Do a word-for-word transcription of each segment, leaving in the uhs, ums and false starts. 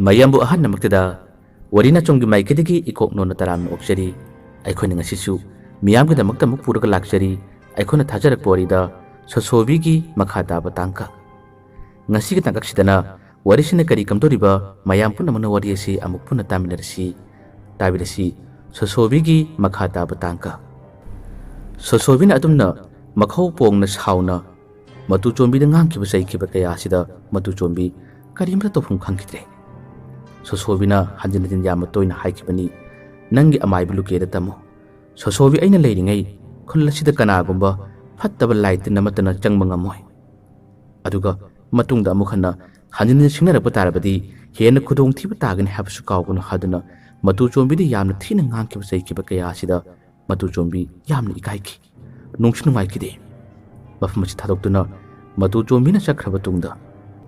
ꯃꯌꯥꯝꯕꯨ ꯑꯍꯟꯅꯃꯛꯇꯗ ꯋꯥꯔꯤ ꯅꯆꯣꯝꯒꯤ ꯃꯥꯏꯀꯩꯗꯒꯤ ꯏꯀꯣꯛ ꯅꯣꯟꯅ ꯇꯔꯥꯝꯅ ꯑꯣꯛꯆꯔꯤ꯫ ꯑꯩꯈꯣꯏꯅ ꯉꯁꯤꯁꯨ ꯃꯤꯌꯥꯝꯒꯤꯗꯃꯛꯇ ꯑꯃꯨꯛ ꯄꯨꯔꯒ ꯂꯥꯛꯆꯔꯤ꯫ ꯑꯩꯈꯣꯏꯅ ꯊꯥꯖꯔꯛꯄ ꯋꯥꯔꯤꯗ ꯁꯣꯁꯣꯕꯤꯒꯤ ꯃꯈꯥ ꯇꯥꯕ ꯇꯥꯡꯀꯛ꯫ ꯉꯁꯤꯒꯤ ꯇꯥꯡꯀꯛꯁꯤꯗꯅ ꯋꯥꯔꯤꯁꯤꯅ ꯀꯔꯤ ꯀꯝꯗꯧꯔꯤꯕ, ꯃꯌꯥꯝ ꯄꯨꯝꯅꯃꯛꯅ ꯋꯥꯔꯤ ꯑꯁꯤ ꯑꯃꯨꯛ ꯄꯨꯟꯅ ꯇꯥꯃꯤꯟꯅꯔꯁꯤ꯫ ꯇꯥꯕꯤꯔꯁꯤ ꯁꯣꯁꯣꯕꯤꯒꯤ ꯃꯈꯥ ꯇꯥꯕ ꯇꯥꯡꯀꯛ꯫ ꯁꯣꯁꯣꯕꯤꯅ ꯑꯗꯨꯝꯅ ꯃꯈꯧ ꯄꯣꯡꯅ ꯁꯥꯎꯅ ꯃꯇꯨ ꯆꯣꯝꯕꯤꯗ ꯉꯥꯡꯈꯤꯕ ꯆꯩꯈꯤꯕ ꯀꯌꯥ ꯑꯁꯤꯗ ꯃꯇꯨ ꯆꯣꯝꯕꯤ ꯀꯔꯤꯝꯇ ꯇꯧꯐꯝ ꯈꯪꯈꯤꯗ꯭ꯔꯦ꯫ ꯁꯣꯁꯣꯕꯤꯅ ꯍꯟꯖꯤꯟ ꯍꯟꯖꯤꯟ ꯌꯥꯝꯅ ꯇꯣꯏꯅ ꯍꯥꯏꯈꯤꯕꯅꯤ, "ꯅꯪꯒꯤ ꯑꯃꯥꯏꯕ ꯂꯨꯀꯦꯗ ꯇꯝꯃꯨ꯫ ꯁꯣꯁꯣꯕꯤ ꯑꯩꯅ ꯂꯩꯔꯤꯉꯩ ꯈꯨꯜ ꯑꯁꯤꯗ ꯀꯅꯥꯒꯨꯝꯕ ꯐꯠꯇꯕ ꯂꯥꯏ ꯇꯤꯟ ꯑꯃꯠꯇꯅ ꯆꯪꯕ ꯉꯝꯃꯣꯏ꯫ ꯑꯗꯨꯒ ꯃꯇꯨꯡꯗ ꯑꯃꯨꯛ ꯍꯟꯅ ꯍꯟꯖꯤꯟ ꯍꯟꯖꯤꯟ ꯁꯤꯡꯅꯔꯛꯄ ꯇꯥꯔꯕꯗꯤ ꯍꯦꯟꯅ ꯈꯨꯗꯣꯡꯊꯤꯕ ꯇꯥꯒꯅꯤ ꯍꯥꯏꯕꯁꯨ ꯀꯥꯎꯒꯅꯨ" ꯍꯥꯏꯗꯨꯅ ꯃꯇꯨ ꯆꯣꯝꯕꯤꯗ ꯌꯥꯝꯅ ꯊꯤꯅ ꯉꯥꯡꯈꯤꯕ ꯆꯩꯈꯤꯕ ꯀꯌꯥ ꯑꯁꯤꯗ ꯃꯇꯨ ꯆꯣꯝꯕꯤ ꯌꯥꯝꯅ ꯏꯀꯥꯏꯈꯤ, ꯅꯨꯡꯁꯨ ꯅꯨꯡꯉꯥꯏꯈꯤꯗꯦ꯫ ꯃꯐꯝ ꯑꯁꯤ ꯊꯥꯗꯣꯛꯇꯨꯅ ꯃꯇꯨ ꯆꯣꯝꯕꯤꯅ ꯆꯠꯈ꯭ꯔꯕ ꯇꯨꯡꯗ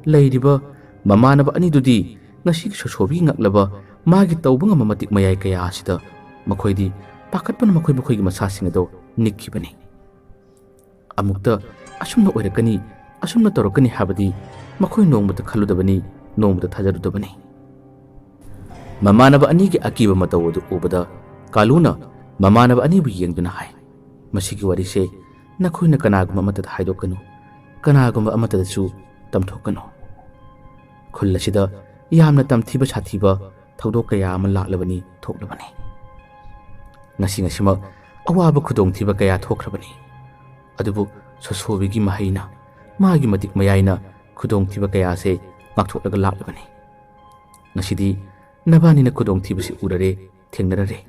ꯂꯩꯔꯤꯕ ꯃꯃꯥꯟꯅꯕ ꯑꯅꯤꯗꯨꯗꯤ ꯉꯁꯤꯒꯤ ꯁꯣꯁꯣꯕꯤꯒꯤ ꯉꯛꯂꯕ ꯃꯥꯒꯤ ꯇꯧꯕ ꯉꯝꯕ ꯃꯇꯤꯛ ꯃꯌꯥꯏ ꯀꯌꯥ ꯑꯁꯤꯗ ꯃꯈꯣꯏꯗꯤ ꯄꯥꯈꯠꯄꯅ ꯃꯈꯣꯏ ꯃꯈꯣꯏꯒꯤ ꯃꯁꯥꯁꯤꯡ ꯑꯗꯣ ꯅꯤꯛꯈꯤꯕꯅꯤ꯫ ꯑꯃꯨꯛꯇ ꯑꯁꯨꯝꯅ ꯑꯣꯏꯔꯛꯀꯅꯤ, ꯑꯁꯨꯝꯅ ꯇꯧꯔꯛꯀꯅꯤ ꯍꯥꯏꯕꯗꯤ ꯃꯈꯣꯏ ꯅꯣꯡꯃꯇ ꯈꯜꯂꯨꯗꯕꯅꯤ, ꯅꯣꯡꯃꯇ ꯊꯥꯖꯔꯨꯗꯕꯅꯤ꯫ ꯃꯃꯥꯟꯅꯕ ꯑꯅꯤꯒꯤ ꯑꯀꯤꯕ ꯃꯇꯧ ꯑꯗꯨ ꯎꯕꯗ ꯀꯥꯂꯨꯅ ꯃꯃꯥꯟꯅꯕ ꯑꯅꯤꯕꯨ ꯌꯦꯡꯗꯨꯅ ꯍꯥꯏ, "ꯃꯁꯤꯒꯤ ꯋꯥꯔꯤꯁꯦ ꯅꯈꯣꯏꯅ ꯀꯅꯥꯒꯨꯝꯕ ꯑꯃꯠꯇꯗ ꯍꯥꯏꯗꯣꯛꯀꯅꯨ, ꯀꯅꯥꯒꯨꯝꯕ ꯑꯃꯠꯇꯗꯁꯨ ꯇꯝꯊꯣꯛꯀꯅꯨ꯫ ꯈꯨꯜ ꯑꯁꯤꯗ ꯌꯥꯝꯅ ꯇꯝꯊꯤꯕ ꯁꯥꯊꯤꯕ ꯊꯧꯗꯣꯛ ꯀꯌꯥ ꯑꯃ ꯂꯥꯛꯂꯕꯅꯤ, ꯊꯣꯛꯂꯕꯅꯤ꯫ ꯉꯁꯤ ꯉꯁꯤꯃꯛ ꯑꯋꯥꯕ ꯈꯨꯗꯣꯡꯊꯤꯕ ꯀꯌꯥ ꯊꯣꯛꯈ꯭ꯔꯕꯅꯤ꯫ ꯑꯗꯨꯕꯨ ꯁꯣꯁꯣꯕꯤꯒꯤ ꯃꯍꯩꯅ, ꯃꯥꯒꯤ ꯃꯇꯤꯛ ꯃꯌꯥꯏꯅ ꯈꯨꯗꯣꯡꯊꯤꯕ ꯀꯌꯥꯁꯦ ꯉꯥꯛꯊꯣꯛꯂꯒ ꯂꯥꯛꯂꯕꯅꯤ꯫ ꯉꯁꯤꯗꯤ ꯅꯕꯥꯅꯤꯅ ꯈꯨꯗꯣꯡꯊꯤꯕꯁꯤ ꯎꯔꯔꯦ, ꯊꯦꯡꯅꯔꯔꯦ꯫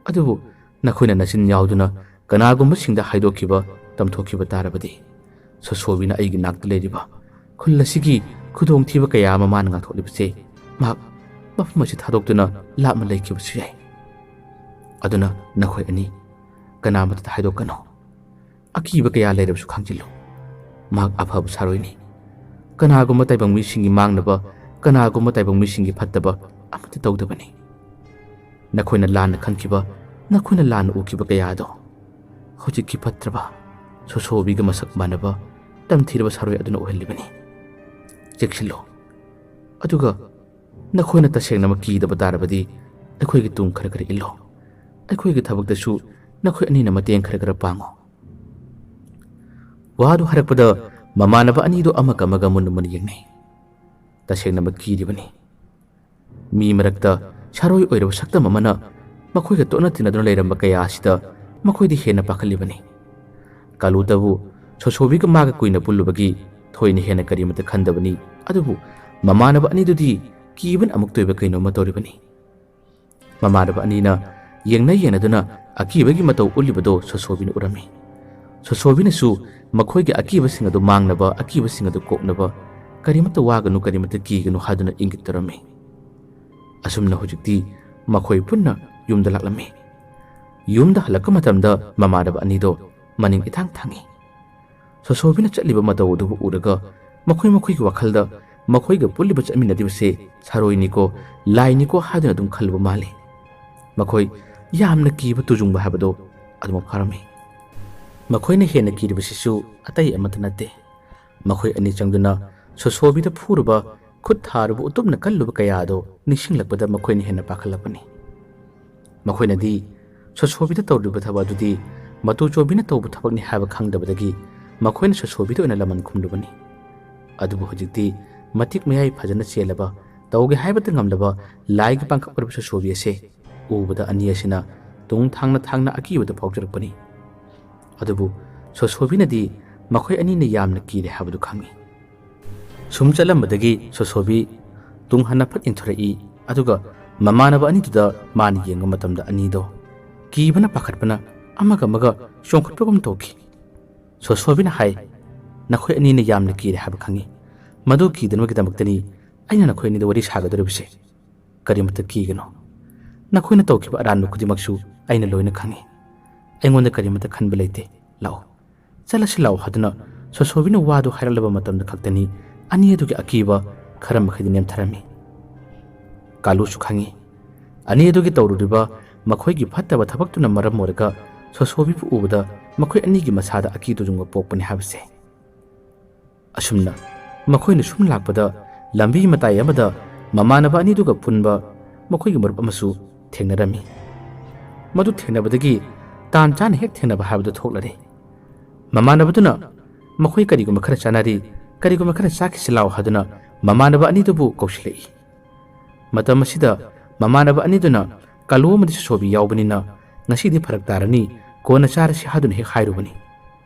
ꯑꯗꯨꯕꯨ ꯅꯈꯣꯏꯅ ꯅꯆꯤꯟ ꯌꯥꯎꯗꯨꯅ ꯀꯅꯥꯒꯨꯝꯕꯁꯤꯡꯗ ꯍꯥꯏꯗꯣꯛꯈꯤꯕ, ꯇꯝꯊꯣꯛꯈꯤꯕ ꯇꯥꯔꯕꯗꯤ, ꯁꯣꯁꯣꯕꯤꯅ ꯑꯩꯒꯤ ꯅꯥꯛꯇ ꯂꯩꯔꯤꯕ ꯈꯨꯜ ꯑꯁꯤꯒꯤ ꯈꯨꯗꯣꯡꯊꯤꯕ ꯀꯌꯥ ꯑꯃ ꯃꯥꯅ ꯉꯥꯛꯊꯣꯛꯂꯤꯕꯁꯦ ꯃꯍꯥꯛ ꯃꯐꯝ ꯑꯁꯤ ꯊꯥꯗꯣꯛꯇꯨꯅ ꯂꯥꯞꯅ ꯂꯩꯈꯤꯕꯁꯨ ꯌꯥꯏ꯫ ꯑꯗꯨꯅ ꯅꯈꯣꯏ ꯑꯅꯤ ꯀꯅꯥꯃꯠꯇꯗ ꯍꯥꯏꯗꯣꯛꯀꯅꯨ꯫ ꯑꯀꯤꯕ ꯀꯌꯥ ꯂꯩꯔꯕꯁꯨ ꯈꯪꯖꯤꯜꯂꯨ꯫ ꯃꯍꯥꯛ ꯑꯐꯕ ꯁꯥꯔꯣꯏꯅꯤ꯫ ꯀꯅꯥꯒꯨꯝꯕ ꯇꯥꯏꯕꯪ ꯃꯤꯁꯤꯡꯒꯤ ꯃꯥꯡꯅꯕ, ꯀꯅꯥꯒꯨꯝꯕ ꯇꯥꯏꯕꯪ ꯃꯤꯁꯤꯡꯒꯤ ꯐꯠꯇꯕ ꯑꯃꯠꯇ ꯇꯧꯗꯕꯅꯤ꯫ ꯅꯈꯣꯏꯅ ꯂꯥꯟꯅ ꯈꯟꯈꯤꯕ, ꯅꯈꯣꯏꯅ ꯂꯥꯟꯅ ꯎꯈꯤꯕ ꯀꯌꯥ ꯑꯗꯣ ꯍꯧꯖꯤꯛꯀꯤ ꯐꯠꯇ꯭ꯔꯕ ꯁꯣꯁꯣꯕꯤꯒ ꯃꯁꯛ ꯃꯥꯟꯅꯕ ꯇꯝꯊꯤꯔꯕ ꯁꯥꯔꯣꯏ ꯑꯗꯨꯅ ꯑꯣꯏꯍꯜꯂꯤꯕꯅꯤ꯫ ꯆꯦꯛꯁꯤꯜꯂꯨ꯫ ꯑꯗꯨꯒ "ꯅꯈꯣꯏꯅ ꯇꯁꯦꯡꯅꯃꯛ ꯀꯤꯗꯕ ꯇꯥꯔꯕꯗꯤ ꯑꯩꯈꯣꯏꯒꯤ ꯇꯨꯡ ꯈꯔ ꯈꯔ ꯏꯜꯂꯣ꯫ ꯑꯩꯈꯣꯏꯒꯤ ꯊꯕꯛꯇꯁꯨ ꯅꯈꯣꯏ ꯑꯅꯤꯅ ꯃꯇꯦꯡ ꯈꯔ ꯈꯔ ꯄꯥꯡꯉꯨ꯫" ꯋꯥꯗꯨ ꯍꯥꯏꯔꯛꯄꯗ ꯃꯃꯥꯟꯅꯕ ꯑꯅꯤꯗꯨ ꯑꯃꯒ ꯑꯃꯒ ꯃꯨꯟꯅ ꯃꯨꯟꯅ ꯌꯦꯡꯅꯩ꯫ ꯇꯁꯦꯡꯅꯃꯛ ꯀꯤꯔꯤꯕꯅꯤ꯫ ꯃꯤ ꯃꯔꯛꯇ ꯁꯥꯔꯣꯏ ꯑꯣꯏꯔꯕ ꯁꯛꯇꯝ ꯑꯃꯅ ꯃꯈꯣꯏꯒ ꯇꯣꯠꯅ ꯇꯤꯟꯅꯗꯨꯅ ꯂꯩꯔꯝꯕ ꯀꯌꯥ ꯑꯁꯤꯗ ꯃꯈꯣꯏꯗꯤ ꯍꯦꯟꯅ ꯄꯥꯈꯠꯂꯤꯕꯅꯤ꯫ ꯀꯥꯂꯨꯗꯕꯨ ꯁꯣꯁꯣꯕꯤꯒ ꯃꯥꯒ ꯀꯨꯏꯅ ꯄꯨꯜꯂꯨꯕꯒꯤ ꯊꯣꯏꯅ ꯍꯦꯟꯅ ꯀꯔꯤꯃꯇ ꯈꯟꯗꯕꯅꯤ꯫ ꯑꯗꯨꯕꯨ ꯃꯃꯥꯟꯅꯕ ꯑꯅꯤꯗꯨꯗꯤ ꯀꯤꯕꯅ ꯑꯃꯨꯛꯇ ꯑꯣꯏꯕ ꯀꯩꯅꯣꯝꯃ ꯇꯧꯔꯤꯕꯅꯤ꯫ ꯃꯃꯥꯟꯅꯕ ꯑꯅꯤꯅ ꯌꯦꯡꯅ ꯌꯦꯡꯅꯗꯨꯅ ꯑꯀꯤꯕꯒꯤ ꯃꯇꯧ ꯎꯠꯂꯤꯕꯗꯣ ꯁꯣꯁꯣꯕꯤꯅ ꯎꯔꯝꯃꯤ꯫ ꯁꯣꯁꯣꯕꯤꯅꯁꯨ ꯃꯈꯣꯏꯒꯤ ꯑꯀꯤꯕꯁꯤꯡ ꯑꯗꯨ ꯃꯥꯡꯅꯕ, ꯑꯀꯤꯕꯁꯤꯡ ꯑꯗꯨ ꯀꯣꯛꯅꯕ "ꯀꯔꯤꯃꯠꯇ ꯋꯥꯒꯅꯨ, ꯀꯔꯤꯃꯠꯇ ꯀꯤꯒꯅꯨ" ꯍꯥꯏꯗꯨꯅ ꯏꯪꯒꯤꯠ ꯇꯧꯔꯝꯃꯤ꯫ ꯑꯁꯨꯝꯅ ꯍꯧꯖꯤꯛꯇꯤ ꯃꯈꯣꯏ ꯄꯨꯟꯅ ꯌꯨꯝꯗ ꯂꯥꯛꯂꯝꯃꯤ꯫ ꯌꯨꯝꯗ ꯍꯜꯂꯛꯄ ꯃꯇꯝꯗ ꯃꯃꯥꯟꯅꯕ ꯑꯅꯤꯗꯣ ꯃꯅꯤꯡ ꯏꯊꯥꯡ ꯊꯥꯡꯉꯤ꯫ ꯁꯣꯁꯣꯕꯤꯅ ꯆꯠꯂꯤꯕ ꯃꯇꯧ ꯑꯗꯨꯕꯨ ꯎꯔꯒ ꯃꯈꯣꯏ ꯃꯈꯣꯏꯒꯤ ꯋꯥꯈꯜꯗ ꯃꯈꯣꯏꯒ ꯄꯨꯜꯂꯤꯕ ꯆꯠꯃꯤꯟꯅꯔꯤꯕꯁꯦ ꯁꯥꯔꯣꯏꯅꯤꯀꯣ, ꯂꯥꯏꯅꯤꯀꯣ ꯍꯥꯏꯗꯨꯅ ꯑꯗꯨꯝ ꯈꯜꯂꯨꯕ ꯃꯥꯜꯂꯤ꯫ ꯃꯈꯣꯏ ꯌꯥꯝꯅ ꯀꯤꯕ ꯇꯨꯖꯨꯡꯕ ꯍꯥꯏꯕꯗꯣ ꯑꯗꯨꯃꯛ ꯐꯥꯎꯔꯝꯃꯤ꯫ ꯃꯈꯣꯏꯅ ꯍꯦꯟꯅ ꯀꯤꯔꯤꯕꯁꯤꯁꯨ ꯑꯇꯩ ꯑꯃꯠꯇ ꯅꯠꯇꯦ꯫ ꯃꯈꯣꯏ ꯑꯅꯤ ꯆꯪꯗꯨꯅ ꯁꯣꯁꯣꯕꯤꯗ ꯐꯨꯔꯨꯕ, ꯈꯨꯠ ꯊꯥꯔꯨꯕ, ꯎꯇꯨꯞꯅ ꯀꯜꯂꯨꯕ ꯀꯌꯥ ꯑꯗꯣ ꯅꯤꯡꯁꯤꯡꯂꯛꯄꯗ ꯃꯈꯣꯏꯅ ꯍꯦꯟꯅ ꯄꯥꯈꯠꯂꯛꯄꯅꯤ꯫ ꯃꯈꯣꯏꯅꯗꯤ ꯁꯣꯁꯣꯕꯤꯗ ꯇꯧꯔꯤꯕ ꯊꯕꯛ ꯑꯗꯨꯗꯤ ꯃꯇꯨ ꯆꯣꯕꯤꯅ ꯇꯧꯕ ꯊꯕꯛꯅꯤ ꯍꯥꯏꯕ ꯈꯪꯗꯕꯗꯒꯤ ꯃꯈꯣꯏꯅ ꯁꯣꯁꯣꯕꯤꯗ ꯑꯣꯏꯅ ꯂꯃꯟ ꯈꯨꯝꯂꯨꯕꯅꯤ꯫ ꯑꯗꯨꯕꯨ ꯍꯧꯖꯤꯛꯇꯤ ꯃꯇꯤꯛ ꯃꯌꯥꯏ ꯐꯖꯅ ꯆꯦꯜꯂꯕ, ꯇꯧꯒꯦ ꯍꯥꯏꯕꯇ ꯉꯝꯂꯕ ꯂꯥꯏꯒꯤ ꯄꯥꯡꯈꯛ ꯑꯣꯏꯔꯕ ꯁꯣꯁꯣꯕꯤ ꯑꯁꯦ ꯎꯕꯗ ꯑꯅꯤ ꯑꯁꯤꯅ ꯇꯨꯡ ꯊꯥꯡꯅ ꯊꯥꯡꯅ ꯑꯀꯤꯕꯗ ꯐꯥꯎꯖꯔꯛꯄꯅꯤ꯫ ꯑꯗꯨꯕꯨ ꯁꯣꯁꯣꯕꯤꯅꯗꯤ ꯃꯈꯣꯏ ꯑꯅꯤꯅ ꯌꯥꯝꯅ ꯀꯤꯔꯦ ꯍꯥꯏꯕꯗꯨ ꯈꯪꯏ꯫ ꯁꯨꯝ ꯆꯠꯂꯝꯕꯗꯒꯤ ꯁꯣꯁꯣꯕꯤ ꯇꯨꯡ ꯍꯟꯅ ꯐꯠ ꯏꯟꯊꯣꯔꯛꯏ꯫ ꯑꯗꯨꯒ ꯃꯃꯥꯟꯅꯕ ꯑꯅꯤꯗꯨꯗ ꯃꯥꯅ ꯌꯦꯡꯕ ꯃꯇꯝꯗ ꯑꯅꯤꯗꯣ ꯀꯤꯕꯅ ꯄꯥꯈꯠꯄꯅ ꯑꯃꯒ ꯑꯃꯒ ꯆꯣꯡꯈꯠꯄꯒꯨꯝ ꯇꯧꯈꯤ꯫ ꯁꯣꯁꯣꯕꯤꯅ ꯍꯥꯏ, "ꯅꯈꯣꯏ ꯑꯅꯤꯅ ꯌꯥꯝꯅ ꯀꯤꯔꯦ ꯍꯥꯏꯕ ꯈꯪꯏ꯫ ꯃꯗꯨ ꯀꯤꯗꯅꯕꯒꯤꯗꯃꯛꯇꯅꯤ ꯑꯩꯅ ꯅꯈꯣꯏ ꯑꯅꯤꯗ ꯋꯥꯔꯤ ꯁꯥꯒꯗꯧꯔꯤꯕꯁꯦ꯫ ꯀꯔꯤꯃꯇ ꯀꯤꯒꯅꯨ꯫ ꯅꯈꯣꯏꯅ ꯇꯧꯈꯤꯕ ꯑꯔꯥꯟꯕ ꯈꯨꯗꯤꯡꯃꯛꯁꯨ ꯑꯩꯅ ꯂꯣꯏꯅ ꯈꯪꯏ꯫ ꯑꯩꯉꯣꯟꯗ ꯀꯔꯤꯃꯇ ꯈꯟꯕ ꯂꯩꯇꯦ꯫ ꯂꯥꯛꯑꯣ, ꯆꯠꯂꯁꯤ ꯂꯥꯛꯑꯣ" ꯍꯥꯏꯗꯨꯅ ꯁꯣꯁꯣꯕꯤꯅ ꯋꯥꯗꯨ ꯍꯥꯏꯔꯛꯂꯕ ꯃꯇꯝꯗ ꯈꯛꯇꯅꯤ ꯑꯅꯤ ꯑꯗꯨꯒꯤ ꯑꯀꯤꯕ ꯈꯔ ꯃꯈꯩꯗꯤ ꯅꯦꯝꯊꯔꯝꯃꯤ꯫ ꯀꯥꯂꯨꯁꯨ ꯈꯪꯏ, ꯑꯅꯤ ꯑꯗꯨꯒꯤ ꯇꯧꯔꯨꯔꯤꯕ ꯃꯈꯣꯏꯒꯤ ꯐꯠꯇꯕ ꯊꯕꯛꯇꯨꯅ ꯃꯔꯝ ꯑꯣꯏꯔꯒ ꯁꯣꯁꯣꯕꯤꯕꯨ ꯎꯕꯗ ꯃꯈꯣꯏ ꯑꯅꯤꯒꯤ ꯃꯁꯥꯗ ꯑꯀꯤ ꯇꯨꯖꯨꯡꯕ ꯄꯣꯛꯄꯅꯤ ꯍꯥꯏꯕꯁꯦ꯫ ꯑꯁꯨꯝꯅ ꯃꯈꯣꯏꯅ ꯁꯨꯝ ꯂꯥꯛꯄꯗ ꯂꯝꯕꯤ ꯃꯇꯥꯏ ꯑꯃꯗ ꯃꯃꯥꯟꯅꯕ ꯑꯅꯤꯗꯨꯒ ꯄꯨꯟꯕ ꯃꯈꯣꯏꯒꯤ ꯃꯔꯨꯞ ꯑꯃꯁꯨ ꯊꯦꯡꯅꯔꯝꯃꯤ꯫ ꯃꯗꯨ ꯊꯦꯡꯅꯕꯗꯒꯤ ꯇꯥꯟ ꯆꯥꯅ ꯍꯦꯛ ꯊꯦꯡꯅꯕ ꯍꯥꯏꯕꯗꯨ ꯊꯣꯛꯂꯔꯦ꯫ ꯃꯃꯥꯟꯅꯕꯗꯨꯅ ꯃꯈꯣꯏ ꯀꯔꯤꯒꯨꯝꯕ ꯈꯔ ꯆꯥꯅꯔꯤ, ꯀꯔꯤꯒꯨꯝꯕ ꯈꯔ ꯆꯥꯈꯤꯁꯤ ꯂꯥꯎ ꯍꯥꯏꯗꯨꯅ ꯃꯃꯥꯟꯅꯕ ꯑꯅꯤꯗꯨꯕꯨ ꯀꯧꯁꯤꯜꯂꯛꯏ꯫ ꯃꯇꯝ ꯑꯁꯤꯗ ꯃꯃꯥꯟꯅꯕ ꯑꯅꯤꯗꯨꯅ ꯀꯥꯂꯨ ꯑꯃꯗꯤ ꯁꯣꯁꯣꯕꯤ ꯌꯥꯎꯕꯅꯤꯅ ꯉꯁꯤꯗꯤ ꯐꯔꯛ ꯇꯥꯔꯅꯤ, ꯀꯣꯟꯅ ꯆꯥꯔꯁꯤ ꯍꯥꯏꯗꯨꯅ ꯍꯦꯛ ꯍꯥꯏꯔꯨꯕꯅꯤ꯫